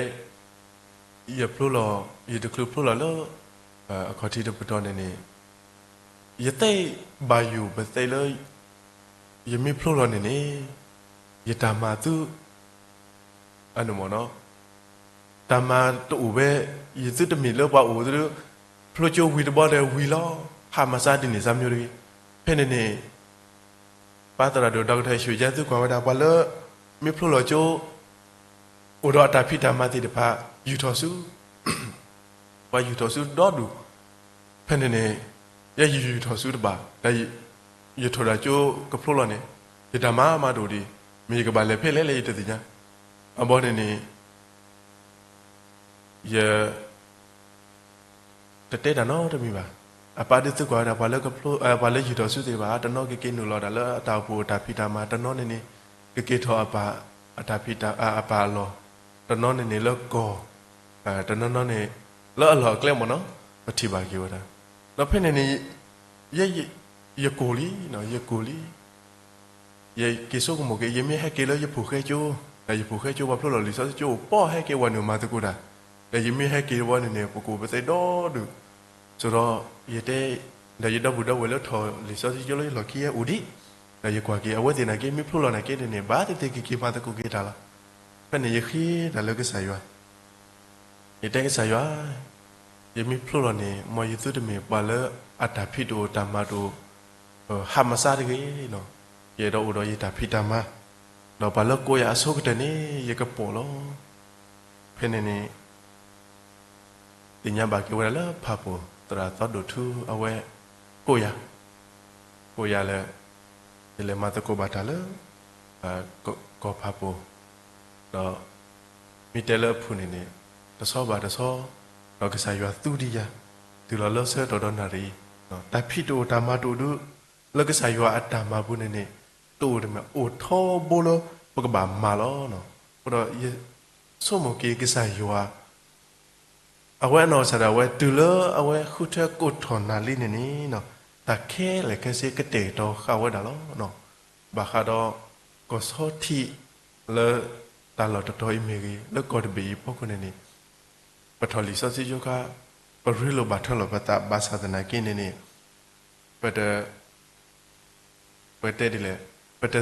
ယဖျိလီၤ ယတချုးဖျိလီၤလၢ အခီၣ်ထံးတပတီၢ်န့ၣ်န့ၣ် ယသ့ၣ်ဘၣ်ယိၣ်ပသ့ၣ်လၢ ယမ့ၢ်ဖျိလီၤန့ၣ်န့ၣ် ယတၢ်မၤသု အန့ၣ်မ့ၢ်နီၤ တၢ်မၤတအိၣ်ဝဲ ယသုတမ့ၢ်လၢပှၤအိၣ်သ့ ဖျိကၠိဝံၤတဘျီဒီးဝံၤလီၤ ဟးမၤစၢ်ဒ်န့ၣ်စၢ်မ့ၢ်တဂ့ၤ. ဖဲန့ၣ်န့ၣ် ပၢ်သရၣ်ဒိၣ် ဒီကထၢၣ် ရွှေချမ်း သုကွၢ်ဝဲဒၣ် ပှၤလၢ မ့ၢ်ဖျိလီၤကၠိ အိၣ်ဒီးအတၢ်ဖံးတၢ်မၤသ့ၣ်တဖၣ် ယူၢ်ထီၣ်ဆူ ပှၤယူၢ်ထီၣ်ဆူဒီဒူၣ် ဖဲန့ၣ်န့ၣ် ယဲယယူၢ်ထီၣ်ဆူတဘၣ် ဒီးယထီၣ်ဒၣ်ကၠိကဖျိလီၤန့ၣ် ယတၢ်မၤမၤတအိၣ်ဒံး မ့ၢ်ယကဘၣ်လဲၤဖဲလဲၣ်လဲၣ်ယတသ့ၣ်ညါ အဘီန့ၣ်န့ၣ် ယ တတဲတၢ်နီတမံၤဘၣ်. အပၢ်ဒုးသုကွၢ်ဝဲဒၣ် ပှၤလၢကဖျိ ပှၤလၢယူၢ်ထီၣ်ဆူသ့ၣ်တဖၣ် တနီၤကက့ၤနုာ်လီၤဒၣ်လၢအတၢ်အိၣ်ဖှိၣ်အတၢ်ဖံးတၢ်မၤ တနီၤန့ၣ်န့ၣ် ကက့ၤထီၣ်အပၢ် အတၢ်ဖံးတၢ် အပၢ်အလီၢ် တနီၤန့ၣ်န့ၣ်လၢကီၢ် တနီၤနီၤန့ၣ် လၢအလီၢ်အကျဲမ့ၢ်နီၤ ပထံၣ်ဘၣ်က့ၤဝဲဒၣ် ဒီးဖဲန့ၣ်န့ၣ် ယ ယကိၢ်လံ ယကိၢ်လံ ယက့ၤဆိကမိၣ်က့ၤ ယမ့ၢ်ဟဲက့ၤလၢယဖိၣ်ဃဲကၠိ, ဒီးယဖိၣ်ဃဲကၠိပှၤဖျိလီၤလံာ်စီဆှံကၠိအိၣ်ပီၢ် ဟဲက့ၤဝဲန့ၣ်မၤသကိးတၢ်, ဒီးယမ့ၢ်ဟဲက့ၤဝဲန့ၣ်န့ၣ် ပကအိၣ်ပသ့ၣ်ဒီဒူၣ်, ဆိဒီး ယတဲ, ဒီးယဒီပုၢ်ဒီဝဲၢ်လၢထီၣ်လံာ်စီဆှံကၠိလၢယလီၢ်ခံဟဲအိၣ်ဒံး, ဒီးယကွၢ်က့ၤအဝဲသ့ၣ်နာ်က့ မ့ၢ်ဖျိလီၤနာ်က့န့ၣ်န့ၣ် ဘၣ်သ့ၣ်သ့ၣ်က့ၤက့ၤမၤသကိးက့ၤတၢ်လီၤ. ဖဲန့ၣ်ယဃ့တၢ်လၢကစၢ်ယွၤ ယတဲကစၢ်ယွၤ, ယမ့ၢ်ဖျိလီၤန့ၣ် မ်ယသုတမ့ၢ်ပှၤလၢအတၢ်ဖံးတအိၣ်တၢ်မၤတအိၣ်, ဟးမၤစၢ်တဂ့ၤနီၤ, ယအဲၣ်ဒိးအိၣ်ဒီးယတၢ်ဖံးတၢ်မၤ, ဒီးပှၤလၢကိးယၤအဆိကတၢၢ်န့ၣ် ယကပိာ်လီၤ. ဖဲန့ၣ်န့ၣ် သ့ၣ်ညါဘၣ်က့ၤဝဲဒၣ်လၢဖးပိာ် သရၣ်သီဒိၣ်ထူ အဝဲ ကိးယၤ, ကိးယၤလၢ ယလဲၤမၤသကိးဘၣ်တၢ်လၢ ကီၢ်ဖးပိာ်, ဒီး မ့ၢ်တဲလၢအဖုၣ်န့ၣ်န့ၣ် တဆီဘၣ်တဆီ, ဒီးကစၢ်ယွၤသူဒံးယၤ, တုၤလီၤလၢဆၢကတီၢ်ဒီးနၣ်ရံၣ်, တၢ်ဖံးတအိၣ်တၢ်မၤတအိၣ်ဒုး လၢကစၢ်ယွၤအတၢ်မၤပူၤန့ၣ်န့ၣ် တအိၣ်တမံၤ အိၣ်ထီဘိလၢပကဘၣ်မၤလီၤ. အဃိဒီးယဆိကမိၣ်က့ၤကစၢ်ယွၤ အဝဲအနီၢ်ကစၢ်ဒၣ်ဝဲ တုၤလၢအဝဲဃုထၢကိးထီၣ်နၣ်ရံၣ်န့ၣ်န့ၣ်, တၢ်ခဲလၢာ်ခဲဆ့ကတဲာ်ကတီၤဃာ်ဝဲဒၣ်လီၤ. ဘၣ်ဃးဒီး ကီၢ်ဆီထံးလၢ တၢ်လီၢ်တတီၤအံၤမ့ၢ်ဂ့ၤ, လၢကီၢ်တဘ့ၣ်အံၤအဖီခိၣ်န့ၣ်န့ၣ်, ပထီၣ်လံာ်စီဆှံကၠိခါ, ပရ့လိာ်ဘၣ်ထွဲလိာ်ပသး ဘၣ်ဆၣ်သနာ်က့န့ၣ်န့ၣ်, ပတ ပတဲဒ်လဲၣ်, ပတ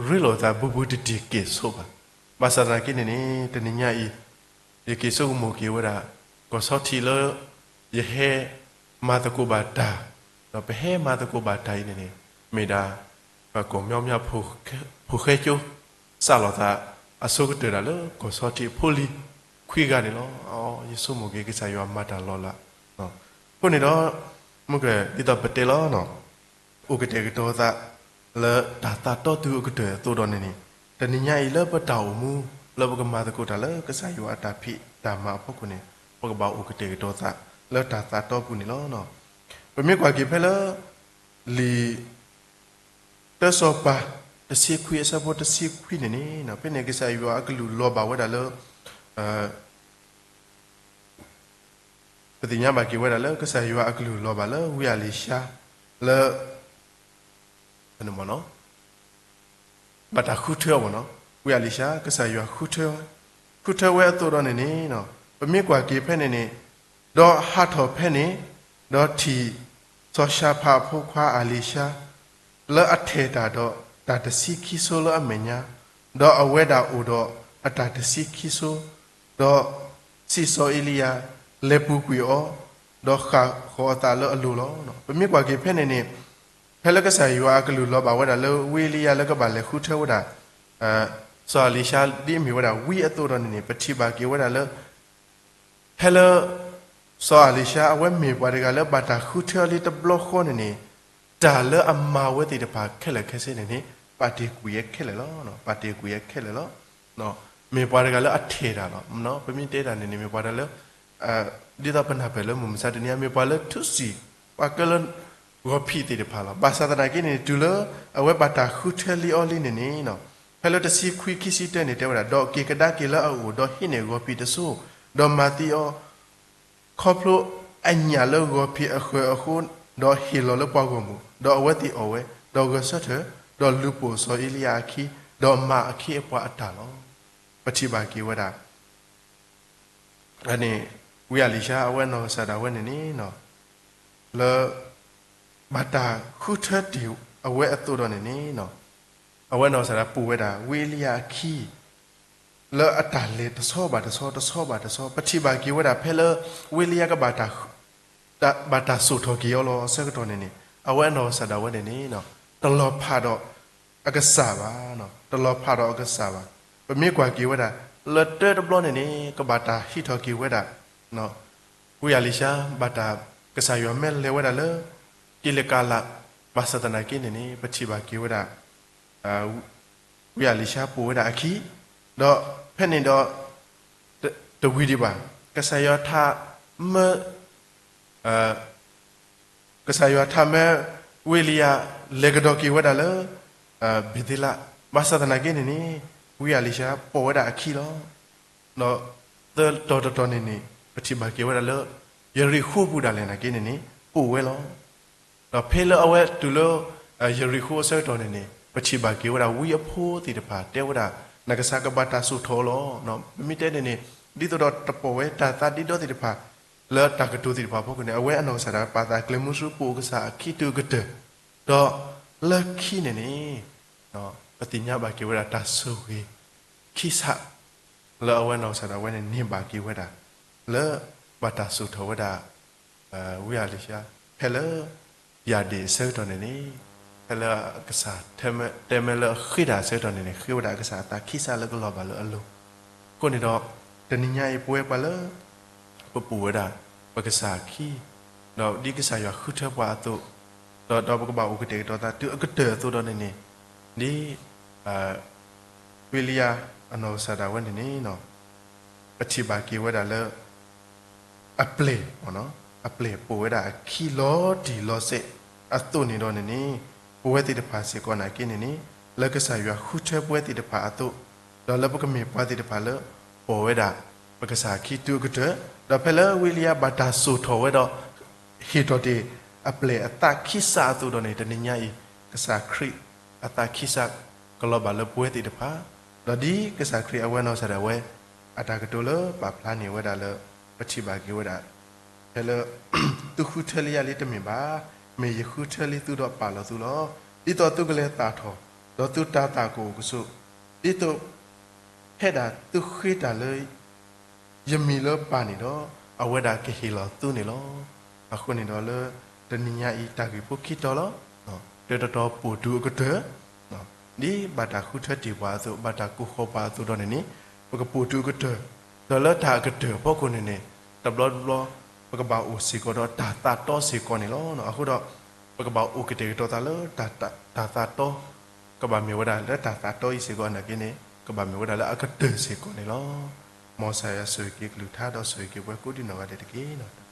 ရ့လိာ်သးဘူးဘူးတံၢ်တံၢ်က့ၤဆိးဘၣ်. ဘၣ်ဆၣ်သနာ်က့န့ၣ်န့ၣ် တနံၤညါအံၤ ယက့ၤဆိကမိၣ်က့ၤဝဲဒၣ် ကီၢ်ဆီထံးလၢ ယဟဲမၤသကိးဘၣ်တၢ်, ဒီးပဟဲမၤသကိးဘၣ်တၢ်အံၤန့ၣ်န့ၣ် မ့ၢ်ဒၣ် ပှၤကီၢ်မၠီမၠီ ဖိၣ်ဃဲကၠိ စးလီၤသး အဆိကတၢၢ်ဒၣ်လၢ ကီၢ်ဆီထံးအဖိလံၤခွံဂၤန့ၣ်လီၤ. ယဆိကမိၣ်က့ၤကစၢ်ယွၤမၤတၢ်လီၤလး. အဃိန့ၣ်ဒီး မုၢ်က ဒ်သိးပတဲလီၤ အိၣ်ကတဲာ်ကတီၤသး လၢတၢ်သးတီတုၤအကတၢၢ်အသိးဒီးန့ၣ်န့ၣ်, တနံၤညါအံၤလၢပတၢ်အိၣ်မူ လၢပကမၤသကိးတၢ်လၢကစၢ်ယွၤအတၢ်ဖံးတၢ်မၤအဖီခိၣ်န့ၣ်, ပကဘၣ်အိၣ်ကတဲာ်ကတီၤသး လၢတၢ်သးတီပူၤန့ၣ်လီၤ. ပမ့ၢ်ကွၢ်က့ၤဖဲလၢ လံာ် တၢစီၤပၤ တဆံခွံအဆၢဖိတဆံခွံန့ၣ်န့ၣ်, ဖဲန့ၣ်ကစၢ်ယွၤအကလူးလီၤဘၣ်ဝဲဒၣ်လၢ ပသ့ၣ်ညါဘၣ်က့ၤဝဲဒၣ်လၢ ကစၢ်ယွၤအကလူးလီၤဘၣ်လၢ ဝံအလံၤၡါ လၢ ဘၣ်တၢ်ဃုထၢအီၤနီၤ, ဝံအလံၤၡါ ကစၢ်ယွၤဃုထၢဝဲ, ဃုထၢဝဲအသိးဒီးန့ၣ်န့ၣ်, ပမ့ၢ်ကွၢ်က့ၤဖဲန့ၣ်န့ၣ်, ဒီးဟးထီၣ်ဖဲန့ၣ်, ဒီးထံၣ် စီၤၡၤဖးအဖိခွါအလံၤၡါ လၢအထဲၣ်တၢ်ဒီးတၢ်တဆံခံဆိလၢအမဲာ်ညါ, ဒီးအဝဲဒၣ်အိၣ်ဒီးအတၢ်တဆံခံဆိ, ဒီးစံးစီၤအ့လံယၤ လဲၤပူၤကွံာ်အီၤ, ဒီးဃၣ်ဃီၤအသးလၢအလိၤလီၤ. ပမ့ၢ်ကွၢ်က့ၤဖဲန့ၣ်န့ၣ်, ဖဲလၢကစၢ်ယွၤအကလူးလီၤဘၣ်ဝဲဒၣ်လၢ ဝံအ့လံယၤလၢကဘၣ်လဲၤဃုထၢဝဲဒၣ် စီၤအလံၤၡါဒ်အမ့ၢ်ဝဲဒၣ်ဝံအသိးဒီးန့ၣ်န့ၣ်, ပထံၣ်ဘၣ်က့ၤဝဲဒၣ်လၢ ဖဲလၢ စီၤအလံၤၡါ အဝဲမ့ၢ်ပှၤတဂၤလၢဘၣ်တၢ်ဃုထၢလံတဘျီဃီန့ၣ်န့ၣ်, တၢ်လၢအမၤဝဲသ့ၣ်တဖၣ်ခဲလၢာ်ခဲဆ့န့ၣ်န့ၣ်, ပာ်တ့ၢ်ကွံာ်ဝဲခဲလၢာ်လီၤ. ပာ်တ့ၢ်ကွံာ်ဝဲခဲလၢာ်လီၤ. မ့ၢ်ပှၤတဂၤလၢအထဲၣ်တၢ်လီၤ. ပမ့ၢ်တဲတၢ်န့ၣ်န့ၣ် မ့ၢ်ပှၤတဂၤလၢ ဒ်သိးပနၢ်ပၢၢ်လၢမုၢ်မဆါတနံၤအံၤ မ့ၢ်ပှၤလၢထူစံာ် ပှၤကဲလၢ ဂီၤဖံးသ့ၣ်တဖၣ်လီၤ. ဘၣ်ဆၣ်သနာ်က့န့ၣ် တုၤလၢအဝဲဘၣ်တၢ်ဃုထၢလံအီၤလံန့ၣ်န့ၣ်, ဖဲလၢတဆံခွံခံဆံတၢန့ၣ် တဲဝဲဒၣ်, ဒီးက့ၤကဒါက့ၤလၢအအိၣ်, ဒီးဟံးန့ၢ်ဂီၤဖံးတစိၢ်, ဒီးမၤသံအီၤ ခီဖျိအညၣ်လၢဂီၤဖံးအဃၢၤအဃိ, ဒီးဟ့ၣ်လီၤလၢပှၤဂီၢ်မုၢ်, ဒီးအဝဲသ့ၣ်အီၣ်ဝဲ, ဒီးဂဲၤဆၢထၢၣ်, ဒီးလူၤပိာ်စီၤအ့လံယၤအခံ, ဒီးမၤအခ့အပှၤအတၢ်လီၤ. ပထံၣ်ဘၣ်က့ၤဝဲဒၣ် န့ၣ် ဝံအလံၤၡါ အဝဲအနီၢ်ကစၢ်ဒၣ်ဝဲန့ၣ်န့ၣ်, လၢ ဘၣ်တၢ်ဃုထၢတ့ၢ်အဝဲအသိးဒီးန့ၣ်န့ၣ်, အဝဲအနီၢ်ကစၢ်ဒၣ်ပိာ်ဝဲဒၣ် ဝံအ့လံယၤအခံ လၢအတၢ်လဲၤတဆီဘၣ်တဆီ တဆီဘၣ်တဆီ, ပထံၣ်ဘၣ်က့ၤဝဲဒၣ်ဖဲလၢ ဝံအ့လံယၤကဘၣ်တၢ် ဘၣ်တၢ်စိာ်ထီၣ်က့ၤအီၤလီၤအဆၢကတီၢ်န့ၣ်န့ၣ်, အဝဲအနီၢ်ကစၢ်ဒၣ်ဝဲန့ၣ်န့ၣ်, တလီၤဖးဒီးအကစၢ်ဘၣ်, တလီၤဖးဒီးအကစၢ်ဘၣ်. ပမ့ၢ်ကွၢ်က့ၤဝဲဒၣ် လၢတၢတဘျီန့ၣ်န့ၣ် ကဘၣ်တၢ်ဟံးထီၣ်က့ၤဝဲဒၣ် ဝံအလံၤၡါ ဘၣ်တၢ်ကစၢ်ယွၤမ့ၢ်လဲၤဝဲဒၣ်လၢ ကံလကၤလး, ဘၣ်ဆၣ်သနာ်က့န့ၣ်န့ၣ် ပထံၣ်ဘၣ်က့ၤဝဲဒၣ် ဝံအလံၤၡါပိာ်ဝဲဒၣ်အခံ, ဒီးဖဲန့ၣ်ဒီး တဝံၤဒံးဘၣ်, ကစၢ်ယွၤထးမၢ ကစၢ်ယွၤထးမၢ ဝံအ့လံယၤ လဲၤကဒီးက့ၤဝဲဒၣ်လၢ ဘ့ၤသ့လး, ဘၣ်ဆၣ်သနာ်က့န့ၣ်န့ၣ် ဝံအလံၤၡါပိာ်ဝဲဒၣ်အခံလီၤ. ဒီးသၢတီၤတတီၤန့ၣ်န့ၣ် ပထံၣ်ဘၣ်က့ၤဝဲဒၣ်လၢ ယရံၣ်ဃိပူၤဒၣ်လဲာ်နာ်က့န့ၣ်န့ၣ် ပိာ်ဝဲလီၤ. ဒီးဖဲလၢအဝဲတုၤလၢ ယရံၣ်ဃိအဆၢကတီၢ်န့ၣ်န့ၣ် ပထံၣ်ဘၣ်က့ၤဝဲဒၣ်ဝံအဖိသ့ၣ်တဖၣ်တဲဝဲဒၣ် နကစၢ်ကဘၣ်တၢ်စိာ်ထီၣ်လီၤ. ပမ့ၢ်တဲန့ၣ်န့ၣ် ဒ်သိးဒီးတပိာ်ဝဲတၢ်သးဒ့ဒီသ့ၣ်တဖၣ် လၢတၢ်ကတိၤသ့ၣ်တဖၣ်အဖီခိၣ်န့ၣ် အဝဲအနီၢ်ကစၢ်ဒၣ်ဝဲပာ်သးကျဲမုၢ်ဆူပအိၣ်ကစၢ်အခံတုၤအကတၢၢ်, ဒီးလၢခံန့ၣ်န့ၣ် ပသ့ၣ်ညါဘၣ်က့ၤဝဲဒၣ်တၢ်ဆိၣ်ဂ့ၤခံစး လၢအဝဲနီၢ်ကစၢ်ဒၣ်ဝဲန့ၣ်န့ၢ်ဘၣ်က့ၤဝဲဒၣ် လၢဘၣ်တၢ်စိာ်ထီၣ်ဝဲဒၣ် ဝံအလံၤၡါ ဖဲလၢ ယၣ်ဒ့ၣ်အဆၢကတီၢ်န့ၣ်န့ၣ် ဖဲလၢအကစၢ်တဲမၢလၢအဃ့တၢ်အဆၢကတီၢ်န့ၣ်န့ၣ် ဃ့ဝဲဒၣ်အကစၢ်အသးခံစးလၢကလီၤဘၣ်လၢအလိၤ, အဃိန့ၣ်ဒီး တနံၤညါအံၤပဝဲပှၤလၢ ပပိာ်ဝဲဒၣ် ပကစၢ်အခံ, ဒီးဒ်ကစၢ်ယွၤဃုထၢပှၤအသိး, ဒီးဒီးပကဘၣ်အိၣ်ကတဲာ်ကတီၤသးတုၤအကတၢၢ်အသိးဒီးန့ၣ်န့ၣ်, ဒ် ဝံလံယါအနီၢ်ကစၢ်ဒၣ်ဝဲန့ၣ်န့ၣ် ပထံၣ်ဘၣ်က့ၤဝဲဒၣ်လၢ အပျဲၢ်, အပျဲၢ်ပိာ်ဝဲဒၣ်အခံလီၤတံၢ်လီၤဆဲးအသိးန့ၣ်ဒီးန့ၣ်န့ၣ်, ပဝဲသ့ၣ်တဖၣ်စ့ၢ်ကီးနာ်က့န့ၣ်န့ၣ်, လၢကစၢ်ယွၤဃုထၢပဝဲသ့ၣ်တဖၣ်အသိး, ဒီးလၢပကမ့ၢ်ပှၤသ့ၣ်တဖၣ်လၢ ပိာ်ဝဲဒၣ် ပကစၢ်အခံတုၤအကတၢၢ်, ဒီးဖဲလၢဝံလံယါဘၣ်တၢ်စိာ်ထီၣ်ဝဲဒီး ဟ့ၣ်ထီၣ်တ့ၢ်အပျဲၢ်အသးခံစးအသိးဒီးန့ၣ် တနံၤညါအံၤ ကစၢ်ခရံာ်အသးခံစးကလီၤဘၣ်လၢပဝဲသ့ၣ်တဖၣ်, ဒီးဒ်ကစၢ်ခရံာ်အဝဲနီၢ်ကစၢ်ဒၣ်ဝဲ အတၢ်ကတိၤလၢပာ်ဖျါန့ၢ်ဝဲဒၣ်လၢ ပထံၣ်ဘၣ်က့ၤဝဲဒၣ် ဖဲလၢ သုဃုထၢလံယၤလံတမ့ၢ်ဘၣ်, မ့ၢ်ယဃုထၢလံသုဒီးပာ်လီၤသုလီၤ. ဒ်သိးသုကလဲၤသၣ်ထီၣ်, ဒီးသုတၤသၣ်ကအိၣ်ကဆိး, ဒ်သိး ဖဲဒၣ်သုဃ့တၢ်လၢ ယမံၤလၢပၢ်န့ၣ်ဒီး အဝဲဒၣ်ကဟ့ၣ်လီၤသုန့ၣ်လီၤ. အဃိန့ၣ်ဒီးလၢ တနံၤညါအံၤတၢ်ဂ့ၢ်ဖိခံတီၤလီၤ. တၢတတီၤပိာ်တုၤအကတၢၢ်, ဒ်ဘၣ်တၢ်ဃုထၢတ့ၢ်ပှၤအသိး ဘၣ်တၢ်ကိးဃီၤပှၤအသိးဒီးန့ၣ်န့ၣ် ပကပိာ်တုၤအကတၢၢ်, ဒီးလၢတၢ်အကတၢၢ်အဖီခိၣ်န့ၣ်န့ၣ် တဘျီတဘျီ ပကဘၣ်အိၣ်စ့ၢ်ကီးဒီးတၢ်သးတီစ့ၢ်ကီးန့ၣ်လီၤ. အဃိဒီး ပကဘၣ်အိၣ်ကတဲာ်ကတီၤသးလၢ တၢ်သးတီ ကဘၣ်မ့ၢ်ဝဲဒၣ်လၢတၢ်သးတီအံၤစ့ၢ်ကီးနာ်က့န့ၣ် ကဘၣ်မ့ၢ်ဝဲဒၣ်လၢအကတၢၢ်စ့ၢ်ကီးန့ၣ်လီၤ. မ်ကစၢ်ယွၤဆိၣ်ဂ့ၤက့ၤကလုၢ်ကထါဒီးဆိၣ်ဂ့ၤက့ၤပှၤကိးဒံနီၢ်ဂၤဒဲးတက့ၢ်.